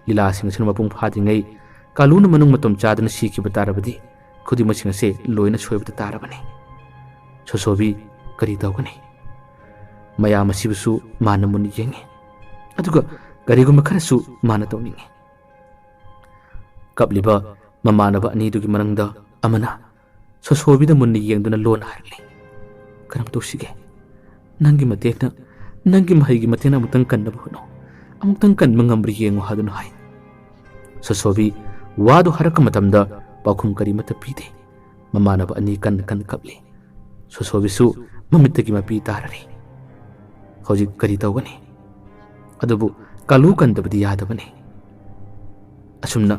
ꯂꯤꯂꯥꯁꯤꯡ ꯑꯁꯤꯅ ꯃꯄꯨꯡ ꯐꯥꯗ꯭ꯔꯤꯉꯩ ꯀꯥꯂꯨꯅ ꯃꯅꯨꯡ ꯃꯇꯝ ꯆꯥꯗꯅ ꯁꯤꯈꯤꯕ ꯇꯥꯔꯕꯗꯤ ꯈꯨꯗꯤꯡꯃꯛꯁꯤꯡ ꯑꯁꯦ ꯂꯣꯏꯅ ꯁꯣꯏꯕꯗ ꯇꯥꯔꯕꯅꯤ꯫ ꯁꯣꯁꯣꯕꯤ ꯀꯔꯤ ꯇꯧꯒꯅꯤ? ꯃꯌꯥꯝ ꯑꯁꯤꯕꯨꯁꯨ ꯃꯥꯅ ꯃꯨꯟꯅ ꯌꯦꯡꯉꯤ, ꯑꯗꯨꯒ ꯀꯔꯤꯒꯨꯝꯕ ꯈꯔꯁꯨ ꯃꯥꯅ ꯇꯧꯅꯤꯡꯉꯤ꯫ ꯀꯞꯂꯤꯕ ꯃꯃꯥꯟꯅꯕ ꯑꯅꯤꯗꯨꯒꯤ ꯃꯅꯨꯡꯗ ꯑꯃꯅ ꯁꯣꯁꯣꯕꯤꯗ ꯃꯨꯟꯅ ꯌꯦꯡꯗꯨꯅ ꯂꯣꯟꯅ ꯍꯥꯏꯔꯛꯂꯤ, "ꯀꯔꯝ ꯇꯧꯁꯤꯒꯦ? ꯅꯪꯒꯤ ꯃꯇꯦꯡꯅ, ꯅꯪꯒꯤ ꯃꯍꯩꯒꯤ ꯃꯇꯦꯡꯅ ꯑꯃꯨꯛꯇꯪ ꯀꯟꯅꯕ ꯍꯣꯠꯅꯧ꯫ ꯑꯃꯨꯛꯇꯪ ꯀꯟꯕ ꯉꯝꯕ꯭ꯔꯥ ꯌꯦꯡꯉꯨ" ꯍꯥꯏꯗꯨꯅ ꯍꯥꯏ꯫ ꯁꯣꯁꯣꯕꯤ ꯋꯥꯗꯨ ꯍꯥꯏꯔꯛꯄ ꯃꯇꯝꯗ ꯄꯥꯎꯈꯨꯝ ꯀꯔꯤꯃꯠꯇ ꯄꯤꯗꯦ꯫ ꯃꯃꯥꯟꯅꯕ ꯑꯅꯤ ꯀꯟꯅ ꯀꯟꯅ ꯀꯞꯂꯤ꯫ ꯁꯣꯁꯣꯕꯤꯁꯨ ꯃꯃꯤꯠꯇꯒꯤ ꯃꯄꯤ ꯇꯥꯔꯔꯤ꯫ ꯍꯧꯖꯤꯛ ꯀꯔꯤ ꯇꯧꯒꯅꯤ? ꯑꯗꯨꯕꯨ ꯀꯥꯂꯨ ꯀꯟꯗꯕꯗꯤ ꯌꯥꯗꯕꯅꯤ꯫ ꯑꯁꯨꯝꯅ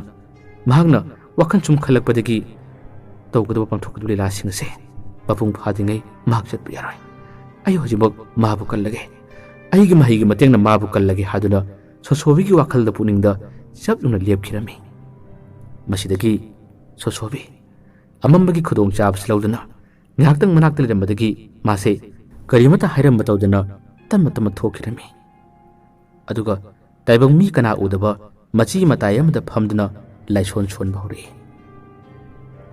ꯃꯍꯥꯛꯅ ꯋꯥꯈꯜ ꯁꯨꯝ ꯈꯜꯂꯛꯄꯗꯒꯤ ꯇꯧꯒꯗꯕ ꯄꯥꯡꯊꯣꯛꯀꯗꯕ ꯂꯤꯂꯥꯁꯤꯡ ꯑꯁꯦ ꯃꯄꯨꯡ ꯐꯥꯗ꯭ꯔꯤꯉꯩ ꯃꯍꯥꯛ ꯆꯠꯄ ꯌꯥꯔꯣꯏ꯫ ꯑꯩ ꯍꯧꯖꯤꯛꯃꯛ ꯃꯥꯕꯨ ꯀꯜꯂꯒꯦ꯫ ꯑꯩꯒꯤ ꯃꯍꯩꯒꯤ ꯃꯇꯦꯡꯅ ꯃꯥꯕꯨ ꯀꯜꯂꯒꯦ ꯍꯥꯏꯗꯨꯅ ꯁꯣꯁꯣꯕꯤꯒꯤ ꯋꯥꯈꯜꯗ ꯄꯨꯛꯅꯤꯡꯗ ꯆꯞ ꯌꯨꯡꯅ ꯂꯦꯞꯈꯤꯔꯝꯃꯤ꯫ ꯃꯁꯤꯗꯒꯤ ꯁꯣꯁꯣꯕꯤ ꯑꯃꯝꯕꯒꯤ ꯈꯨꯗꯣꯡꯆꯥꯕꯁꯤ ꯂꯧꯗꯨꯅ ꯉꯥꯏꯍꯥꯛꯇꯪ ꯃꯅꯥꯛꯇ ꯂꯩꯔꯝꯕꯗꯒꯤ ꯃꯥꯁꯦ ꯀꯔꯤꯃꯠꯇ ꯍꯥꯏꯔꯝꯕ ꯇꯧꯗꯅ ꯇꯞꯅ ꯇꯞꯅ ꯊꯣꯛꯈꯤꯔꯝꯃꯤ꯫ ꯑꯗꯨꯒ ꯇꯥꯏꯕꯪ ꯃꯤ ꯀꯅꯥ ꯎꯗꯕ ꯃꯆꯤ ꯃꯇꯥꯏ ꯑꯃꯗ ꯐꯝꯗꯨꯅ ꯂꯥꯏꯁꯣꯟ ꯁꯣꯟꯕ ꯍꯧꯔꯛꯏ꯫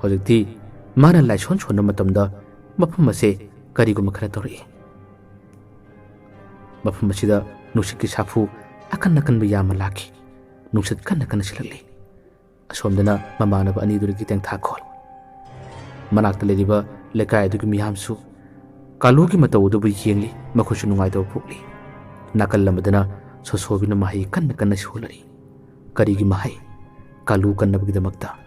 ꯍꯧꯖꯤꯛꯇꯤ ꯃꯥꯅ ꯂꯥꯏꯁꯣꯟ ꯁꯣꯟꯕ ꯃꯇꯝꯗ ꯃꯐꯝ ꯑꯁꯦ ꯀꯔꯤꯒꯨꯝꯕ ꯈꯔ ꯇꯧꯔꯛꯏ꯫ ꯃꯐꯝ ꯑꯁꯤꯗ ꯅꯨꯡꯁꯤꯠꯀꯤ ꯁꯥꯐꯨ ꯑꯀꯟ ꯑꯀꯟꯕ ꯌꯥꯝꯅ ꯂꯥꯛꯈꯤ꯫ ꯅꯨꯡꯁꯤꯠ ꯀꯟꯅ ꯀꯟꯅ ꯁꯤꯜꯂꯛꯂꯤ꯫ ꯑꯁꯣꯝꯗꯅ ꯃꯃꯥꯟꯅꯕ ꯑꯅꯤꯗꯨꯗꯒꯤ ꯇꯦꯡꯊꯥꯈꯣꯜ꯫ ꯃꯅꯥꯛꯇ ꯂꯩꯔꯤꯕ ꯂꯩꯀꯥꯏ ꯑꯗꯨꯒꯤ ꯃꯤꯌꯥꯝꯁꯨ ꯀꯥꯂꯨꯒꯤ ꯃꯇꯧ ꯑꯗꯨꯕꯨ ꯌꯦꯡꯂꯤ, ꯃꯈꯣꯏꯁꯨ ꯅꯨꯡꯉꯥꯏꯇꯕ ꯄꯣꯛꯂꯤ꯫ ꯅꯥꯀꯜ ꯑꯃꯗꯅ ꯁꯣꯁꯣꯕꯤꯅ ꯃꯍꯩ ꯀꯟꯅ ꯀꯟꯅ ꯁꯣꯜꯂꯔꯤ꯫ ꯀꯔꯤꯒꯤ ꯃꯍꯩ? ꯀꯥꯂꯨ ꯀꯟꯅꯕꯒꯤꯗꯃꯛꯇ꯫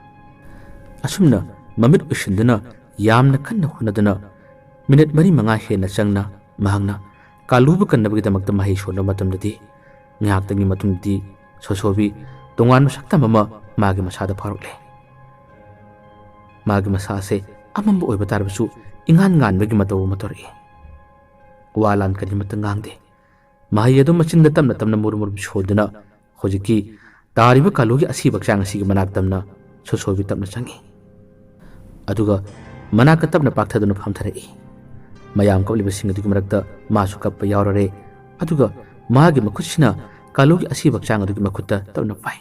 ꯑꯁꯨꯝꯅ ꯃꯃꯤꯠ ꯎꯏꯁꯤꯟꯗꯨꯅ ꯌꯥꯝꯅ ꯀꯟꯅ ꯍꯣꯠꯅꯗꯨꯅ ꯃꯤꯅꯤꯠ ꯃꯔꯤ ꯃꯉꯥ ꯍꯦꯟꯅ ꯆꯪꯅ ꯃꯍꯥꯛꯅ ꯀꯥꯂꯨꯕꯨ ꯀꯟꯅꯕꯒꯤꯗꯃꯛꯇ ꯃꯍꯩ ꯁꯣꯟꯕ ꯃꯇꯝꯗꯗꯤ ꯉꯥꯏꯍꯥꯛꯇꯪꯒꯤ ꯃꯇꯨꯡꯗꯗꯤ ꯁꯣꯁꯣꯕꯤ ꯇꯣꯉꯥꯟꯕ ꯁꯛꯇꯝ ꯑꯃ ꯃꯥꯒꯤ ꯃꯁꯥꯗ ꯐꯥꯎꯔꯛꯂꯦ꯫ ꯃꯥꯒꯤ ꯃꯁꯥ ꯑꯁꯦ ꯑꯃꯝꯕ ꯑꯣꯏꯕ ꯇꯥꯔꯕꯁꯨ ꯏꯉꯥꯟ ꯉꯥꯟꯕꯒꯤ ꯃꯇꯧ ꯑꯃ ꯇꯧꯔꯛꯏ꯫ ꯋꯥ ꯂꯥꯟ ꯀꯔꯤꯃꯠꯇ ꯉꯥꯡꯗꯦ꯫ ꯃꯍꯩ ꯑꯗꯨ ꯃꯆꯤꯟꯗ ꯇꯞꯅ ꯇꯞꯅ ꯃꯨꯔꯨꯝ ꯃꯨꯔꯨꯝ ꯁꯣꯟꯗꯨꯅ ꯍꯧꯖꯤꯛꯀꯤ ꯇꯥꯔꯤꯕ ꯀꯥꯂꯨꯒꯤ ꯑꯁꯤꯕ ꯍꯛꯆꯥꯡ ꯑꯁꯤꯒꯤ ꯃꯅꯥꯛ ꯇꯝꯅ ꯁꯣꯁꯣꯕꯤ ꯇꯞꯅ ꯆꯪꯏ꯫ ꯑꯗꯨꯒ ꯃꯅꯥꯛꯇ ꯇꯞꯅ ꯄꯥꯛꯊꯗꯨꯅ ꯐꯝꯊꯔꯛꯏ꯫ ꯃꯌꯥꯝ ꯀꯞꯂꯤꯕꯁꯤꯡ ꯑꯗꯨꯒꯤ ꯃꯔꯛꯇ ꯃꯥꯁꯨ ꯀꯞꯄ ꯌꯥꯎꯔꯔꯦ꯫ ꯑꯗꯨꯒ ꯃꯥꯒꯤ ꯃꯈꯨꯠꯁꯤꯅ ꯀꯥꯂꯨꯒꯤ ꯑꯁꯤꯕ ꯍꯛꯆꯥꯡ ꯑꯗꯨꯒꯤ ꯃꯈꯨꯠꯇ ꯇꯞꯅ ꯄꯥꯏ꯫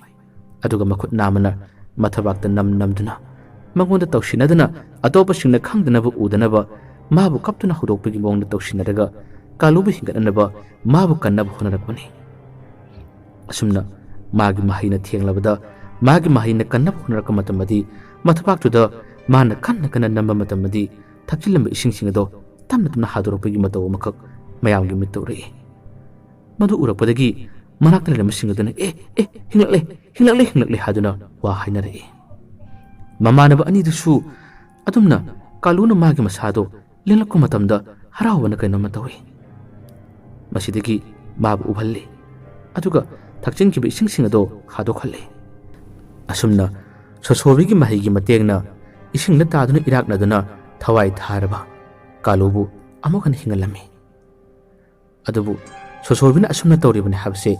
ꯑꯗꯨꯒ ꯃꯈꯨꯠ ꯅꯥꯝꯃꯅ ꯃꯊꯕꯥꯛꯇ ꯅꯝ ꯅꯝꯗꯨꯅ ꯃꯉꯣꯟꯗ ꯇꯧꯁꯤꯟꯅꯗꯅ ꯑꯇꯣꯞꯄꯁꯤꯡꯅ ꯈꯪꯗꯅꯕ ꯎꯗꯅꯕ ꯃꯥꯕꯨ ꯀꯞꯇꯨꯅ ꯍꯧꯗꯣꯛꯄꯒꯤ ꯃꯑꯣꯡꯗ ꯇꯧꯁꯤꯟꯅꯔꯒ ꯀꯥꯂꯨꯕꯨ ꯍꯤꯡꯒꯠꯅꯅꯕ ꯃꯥꯕꯨ ꯀꯟꯅꯕ ꯍꯣꯠꯅꯔꯛꯄꯅꯤ꯫ ꯑꯁꯨꯝꯅ ꯃꯥꯒꯤ ꯃꯍꯩꯅ ꯊꯦꯡꯂꯕꯗ, ꯃꯥꯒꯤ ꯃꯍꯩꯅ ꯀꯟꯅꯕ ꯍꯣꯠꯅꯔꯛꯄ ꯃꯇꯝꯗꯗꯤ, ꯃꯊꯕꯥꯛꯇꯨꯗ ꯃꯥꯅ ꯀꯟꯅ ꯀꯟꯅ ꯅꯝꯕ ꯃꯇꯝꯗꯗꯤ ꯊꯛꯆꯤꯜꯂꯝꯕ ꯏꯁꯤꯡꯁꯤꯡ ꯑꯗꯣ ꯇꯞꯅ ꯇꯞꯅ ꯍꯥꯗꯣꯔꯛꯄꯒꯤ ꯃꯇꯧ ꯑꯃꯈꯛ ꯃꯌꯥꯝꯒꯤ ꯃꯤꯠꯇ ꯎꯔꯛꯏ꯫ ꯃꯗꯨ ꯎꯔꯛꯄꯗꯒꯤ ꯃꯅꯥꯛꯇ ꯂꯩꯔꯝꯕꯁꯤꯡ ꯑꯗꯨꯅ "ꯑꯦ, ꯑꯦ, ꯍꯤꯡꯂꯛꯂꯦ, ꯍꯤꯡꯂꯛꯂꯦ, ꯍꯤꯡꯂꯛꯂꯦ" ꯍꯥꯏꯗꯨꯅ ꯋꯥ ꯍꯥꯏꯅꯔꯛꯏ꯫ ꯃꯃꯥꯟꯅꯕ ꯑꯅꯤꯗꯨꯁꯨ ꯑꯗꯨꯝꯅ ꯀꯥꯂꯨꯅ ꯃꯥꯒꯤ ꯃꯁꯥꯗꯣ ꯂꯦꯡꯂꯛꯄ ꯃꯇꯝꯗ ꯍꯔꯥꯎꯕꯅ ꯀꯩꯅꯣꯝꯃ ꯇꯧꯏ꯫ ꯃꯁꯤꯗꯒꯤ ꯃꯥꯕꯨ ꯎꯍꯜꯂꯤ, ꯑꯗꯨꯒ ꯊꯛꯆꯤꯟꯈꯤꯕ ꯏꯁꯤꯡꯁꯤꯡ ꯑꯗꯣ ꯍꯥꯗꯣꯛꯍꯜꯂꯤ꯫ ꯑꯁꯨꯝꯅ ꯁꯣꯁꯣꯕꯤꯒꯤ ꯃꯍꯩꯒꯤ ꯃꯇꯦꯡꯅ ꯏꯁꯤꯡꯗ ꯇꯥꯗꯨꯅ ꯏꯔꯥꯛꯅꯗꯨꯅ ꯊꯋꯥꯏ ꯊꯥꯔꯕ ꯀꯥꯂꯨꯕꯨ ꯑꯃꯨꯛ ꯍꯟꯅ ꯍꯤꯡꯍꯜꯂꯝꯃꯤ꯫ ꯑꯗꯨꯕꯨ ꯁꯣꯁꯣꯕꯤꯅ ꯑꯁꯨꯝꯅ ꯇꯧꯔꯤꯕꯅꯤ ꯍꯥꯏꯕꯁꯦ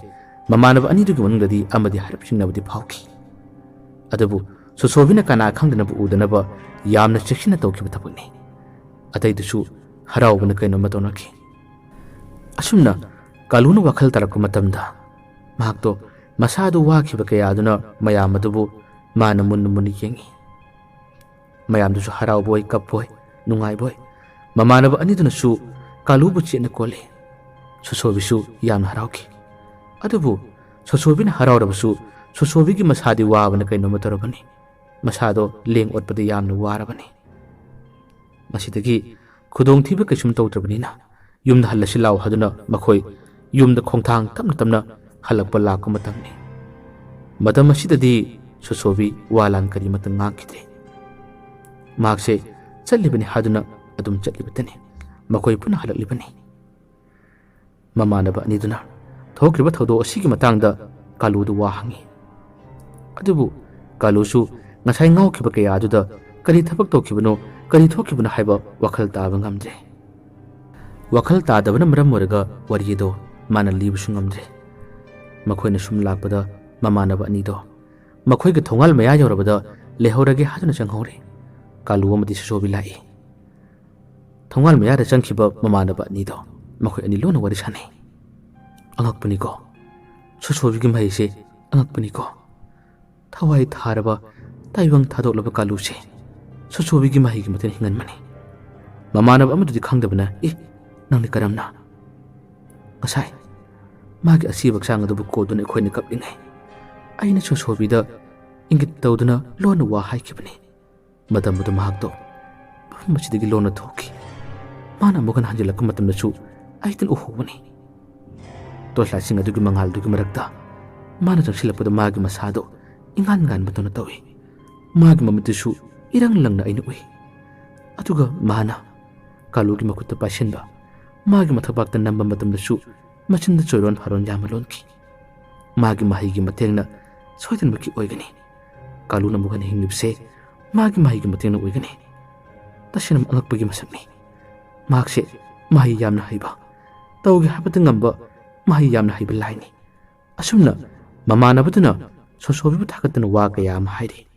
ꯃꯃꯥꯟꯅꯕ ꯑꯅꯤꯗꯨꯒꯤ ꯃꯅꯨꯡꯗꯗꯤ ꯑꯃꯗꯤ ꯍꯥꯏꯔꯞ ꯆꯤꯡꯅꯕꯗꯤ ꯐꯥꯎꯈꯤ꯫ ꯑꯗꯨꯕꯨ ꯁꯣꯁꯣꯕꯤꯅ ꯀꯅꯥ ꯈꯪꯗꯅꯕ ꯎꯗꯅꯕ ꯌꯥꯝꯅ ꯆꯦꯛꯁꯤꯟꯅ ꯇꯧꯈꯤꯕ ꯊꯕꯛꯅꯤ꯫ ꯑꯇꯩꯗꯨꯁꯨ ꯍꯔꯥꯎꯕꯅ ꯀꯩꯅꯣꯝꯃ ꯇꯧꯅꯈꯤ꯫ ꯑꯁꯨꯝꯅ ꯀꯥꯂꯨꯅ ꯋꯥꯈꯜ ꯇꯥꯔꯛꯄ ꯃꯇꯝꯗ ꯃꯍꯥꯛꯇꯣ ꯃꯁꯥꯗꯨ ꯋꯥꯈꯤꯕ ꯀꯌꯥ ꯑꯗꯨꯅ ꯃꯌꯥꯝ ꯑꯗꯨꯕꯨ ꯃꯥꯅ ꯃꯨꯟꯅ ꯃꯨꯟꯅ ꯌꯦꯡꯉꯤ꯫ ꯃꯌꯥꯝꯗꯨꯁꯨ ꯍꯔꯥꯎꯕꯣꯏ, ꯀꯞꯄꯣꯏ, ꯅꯨꯡꯉꯥꯏꯕꯣꯏ꯫ ꯃꯃꯥꯟꯅꯕ ꯑꯅꯤꯗꯨꯅꯁꯨ ꯀꯥꯂꯨꯕꯨ ꯆꯦꯠꯅ ꯀꯣꯜꯂꯤ꯫ ꯁꯣꯁꯣꯕꯤꯁꯨ ꯌꯥꯝꯅ ꯍꯔꯥꯎꯈꯤ꯫ ꯑꯗꯨꯕꯨ ꯁꯣꯁꯣꯕꯤꯅ ꯍꯔꯥꯎꯔꯕꯁꯨ ꯁꯣꯁꯣꯕꯤꯒꯤ ꯃꯁꯥꯗꯤ ꯋꯥꯕꯅ ꯀꯩꯅꯣꯝꯃ ꯇꯧꯔꯕꯅꯤ꯫ ꯃꯁꯥꯗꯣ ꯂꯦꯡ ꯑꯣꯠꯄꯗ ꯌꯥꯝꯅ ꯋꯥꯔꯕꯅꯤ꯫ ꯃꯁꯤꯗꯒꯤ ꯈꯨꯗꯣꯡꯊꯤꯕ ꯀꯩꯁꯨꯝ ꯇꯧꯗ꯭ꯔꯕꯅꯤꯅ ꯌꯨꯝꯗ ꯍꯜꯂꯁꯤ ꯂꯥꯎ ꯍꯥꯏꯗꯨꯅ ꯃꯈꯣꯏ ꯌꯨꯝꯗ ꯈꯣꯡꯊꯥꯡ ꯇꯞꯅ ꯇꯞꯅ ꯍꯜꯂꯛꯄ ꯂꯥꯛꯄ ꯃꯇꯝꯅꯤ꯫ ꯃꯇꯝ ꯑꯁꯤꯗꯗꯤ ꯁꯣꯁꯣꯕꯤ ꯋꯥ ꯂꯥꯟ ꯀꯔꯤꯃꯠꯇ ꯉꯥꯡꯈꯤꯗ꯭ꯔꯦ꯫ ꯃꯍꯥꯛꯁꯦ ꯆꯠꯂꯤꯕꯅꯤ ꯍꯥꯏꯗꯨꯅ ꯑꯗꯨꯝ ꯆꯠꯂꯤꯕꯇꯅꯤ꯫ ꯃꯈꯣꯏ ꯄꯨꯟꯅ ꯍꯜꯂꯛꯂꯤꯕꯅꯤ꯫ ꯃꯃꯥꯟꯅꯕ ꯑꯅꯤꯗꯨꯅ ꯊꯣꯛꯈ꯭ꯔꯤꯕ ꯊꯧꯗꯣꯛ ꯑꯁꯤꯒꯤ ꯃꯇꯥꯡꯗ ꯀꯥꯂꯨꯗ ꯋꯥ ꯍꯪꯉꯤ꯫ ꯑꯗꯨꯕꯨ ꯀꯥꯂꯨꯁꯨ ꯉꯁꯥꯏ ꯉꯥꯎꯈꯤꯕ ꯀꯌꯥ ꯑꯗꯨꯗ ꯀꯔꯤ ꯊꯕꯛ ꯇꯧꯈꯤꯕꯅꯣ, ꯀꯔꯤ ꯊꯣꯛꯈꯤꯕꯅꯣ ꯍꯥꯏꯕ ꯋꯥꯈꯜ ꯇꯥꯕ ꯉꯝꯗ꯭ꯔꯦ꯫ ꯋꯥꯈꯜ ꯇꯥꯗꯕꯅ ꯃꯔꯝ ꯑꯣꯏꯔꯒ ꯋꯥꯔꯤ ꯑꯗꯣ ꯃꯥꯅ ꯂꯤꯕꯁꯨ ꯉꯝꯗ꯭ꯔꯦ꯫ ꯃꯈꯣꯏꯅ ꯁꯨꯝ ꯂꯥꯛꯄꯗ ꯃꯃꯥꯟꯅꯕ ꯑꯅꯤꯗꯣ ꯃꯈꯣꯏꯒꯤ ꯊꯣꯡꯒꯥꯜ ꯃꯌꯥ ꯌꯧꯔꯕꯗ ꯂꯩꯍꯧꯔꯒꯦ ꯍꯥꯏꯗꯨꯅ ꯆꯪꯍꯧꯔꯦ꯫ ꯀꯥꯂꯨ ꯑꯃꯗꯤ ꯁꯣꯁꯣꯕꯤ ꯂꯥꯛꯏ꯫ ꯊꯣꯡꯒꯥꯜ ꯃꯌꯥꯗ ꯆꯪꯈꯤꯕ ꯃꯃꯥꯟꯅꯕ ꯑꯅꯤꯗꯣ ꯃꯈꯣꯏ ꯑꯅꯤ ꯂꯣꯟꯅ ꯋꯥꯔꯤ ꯁꯥꯟꯅꯩ꯫ "ꯑꯉꯛꯄꯅꯤꯀꯣ, ꯁꯣꯁꯣꯕꯤꯒꯤ ꯃꯍꯩꯁꯦ ꯑꯉꯛꯄꯅꯤꯀꯣ꯫ ꯊꯋꯥꯏ ꯊꯥꯔꯕ, ꯇꯥꯏꯕꯪ ꯊꯥꯗꯣꯛꯂꯕ ꯀꯥꯂꯨꯁꯦ ꯁꯣꯁꯣꯕꯤꯒꯤ ꯃꯍꯩꯒꯤ ꯃꯇꯦꯡ ꯍꯤꯡꯍꯟꯕꯅꯤ꯫ ꯃꯃꯥꯟꯅꯕ ꯑꯃꯗꯨꯗꯤ ꯈꯪꯗꯕꯅ, 'ꯑꯦ, ꯅꯪꯗꯤ ꯀꯔꯝꯅ?' "ꯉꯁꯥꯏ ꯃꯥꯒꯤ ꯑꯁꯤꯕ ꯍꯛꯆꯥꯡ ꯑꯗꯨꯕꯨ ꯀꯣꯗꯨꯅ ꯑꯩꯈꯣꯏꯅ ꯀꯞꯂꯤꯉꯩ ꯑꯩꯅ ꯁꯣꯁꯣꯕꯤꯗ ꯏꯪꯒꯤꯠ ꯇꯧꯗꯨꯅ ꯂꯣꯟꯅ ꯋꯥ ꯍꯥꯏꯈꯤꯕꯅꯤ꯫ ꯃꯇꯝ ꯑꯗꯨ ꯃꯍꯥꯛꯇꯣ ꯃꯐꯝ ꯑꯁꯤꯗꯒꯤ ꯂꯣꯟꯅ ꯊꯣꯛꯈꯤ꯫ ꯃꯥꯅ ꯑꯃꯨꯛ ꯍꯟꯅ ꯍꯟꯖꯤꯜꯂꯛꯄ ꯃꯇꯝꯗꯁꯨ ꯑꯩ ꯇꯤꯟ ꯎꯍꯧꯕꯅꯤ꯫ ꯇꯣꯔꯆ ꯂꯥꯏꯠꯁꯤꯡ ꯑꯗꯨꯒꯤ ꯃꯉꯥꯜꯗꯨꯒꯤ ꯃꯔꯛꯇ ꯃꯥꯅ ꯆꯪꯁꯤꯜꯂꯛꯄꯗ ꯃꯥꯒꯤ ꯃꯁꯥꯗꯣ ꯏꯉꯥꯟ ꯉꯥꯟꯕꯗꯧꯅ ꯇꯧꯏ꯫ ꯃꯥꯒꯤ ꯃꯃꯤꯠꯇꯨꯁꯨ ꯏꯔꯪ ꯂꯪꯅ ꯑꯩꯅ ꯎꯏ꯫ ꯑꯗꯨꯒ ꯃꯥꯅ ꯀꯥꯂꯨꯒꯤ ꯃꯈꯨꯠꯇ ꯄꯥꯏꯁꯤꯟꯕ, ꯃꯥꯒꯤ ꯃꯊꯕꯥꯛꯇ ꯅꯝꯕ ꯃꯇꯝꯗꯁꯨ ꯃꯆꯤꯟꯗ ꯆꯣꯏꯔꯣꯟ ꯐꯥꯔꯣꯟ ꯌꯥꯝꯅ ꯂꯣꯟꯈꯤ꯫ ꯃꯥꯒꯤ ꯃꯍꯩꯒꯤ ꯃꯇꯦꯡꯅ ꯁꯣꯏꯗꯅꯃꯛꯀꯤ ꯑꯣꯏꯒꯅꯤ꯫ ꯀꯥꯂꯨꯅ ꯑꯃꯨꯛ ꯍꯟꯅ ꯍꯤꯡꯂꯤꯕꯁꯦ ꯃꯥꯒꯤ ꯃꯍꯩꯒꯤ ꯃꯇꯦꯡꯅ ꯑꯣꯏꯒꯅꯤ꯫ ꯇꯁꯦꯡꯅ ꯑꯉꯛꯄꯒꯤ ꯃꯁꯛꯅꯤ꯫ ꯃꯍꯥꯛꯁꯦ ꯃꯍꯩ ꯌꯥꯝꯅ ꯍꯩꯕ, ꯇꯧꯒꯦ ꯍꯥꯏꯕꯗ ꯉꯝꯕ, ꯃꯍꯩ ꯌꯥꯝꯅ ꯍꯩꯕ ꯂꯥꯏꯅꯤ꯫ ꯑꯁꯨꯝꯅ ꯃꯃꯥꯟꯅꯕꯗꯨꯅ ꯁꯣꯁꯣꯕꯤꯕꯨ ꯊꯥꯒꯠꯇꯅ ꯋꯥ ꯀꯌꯥ ꯑꯃ ꯍꯥꯏꯔꯤ꯫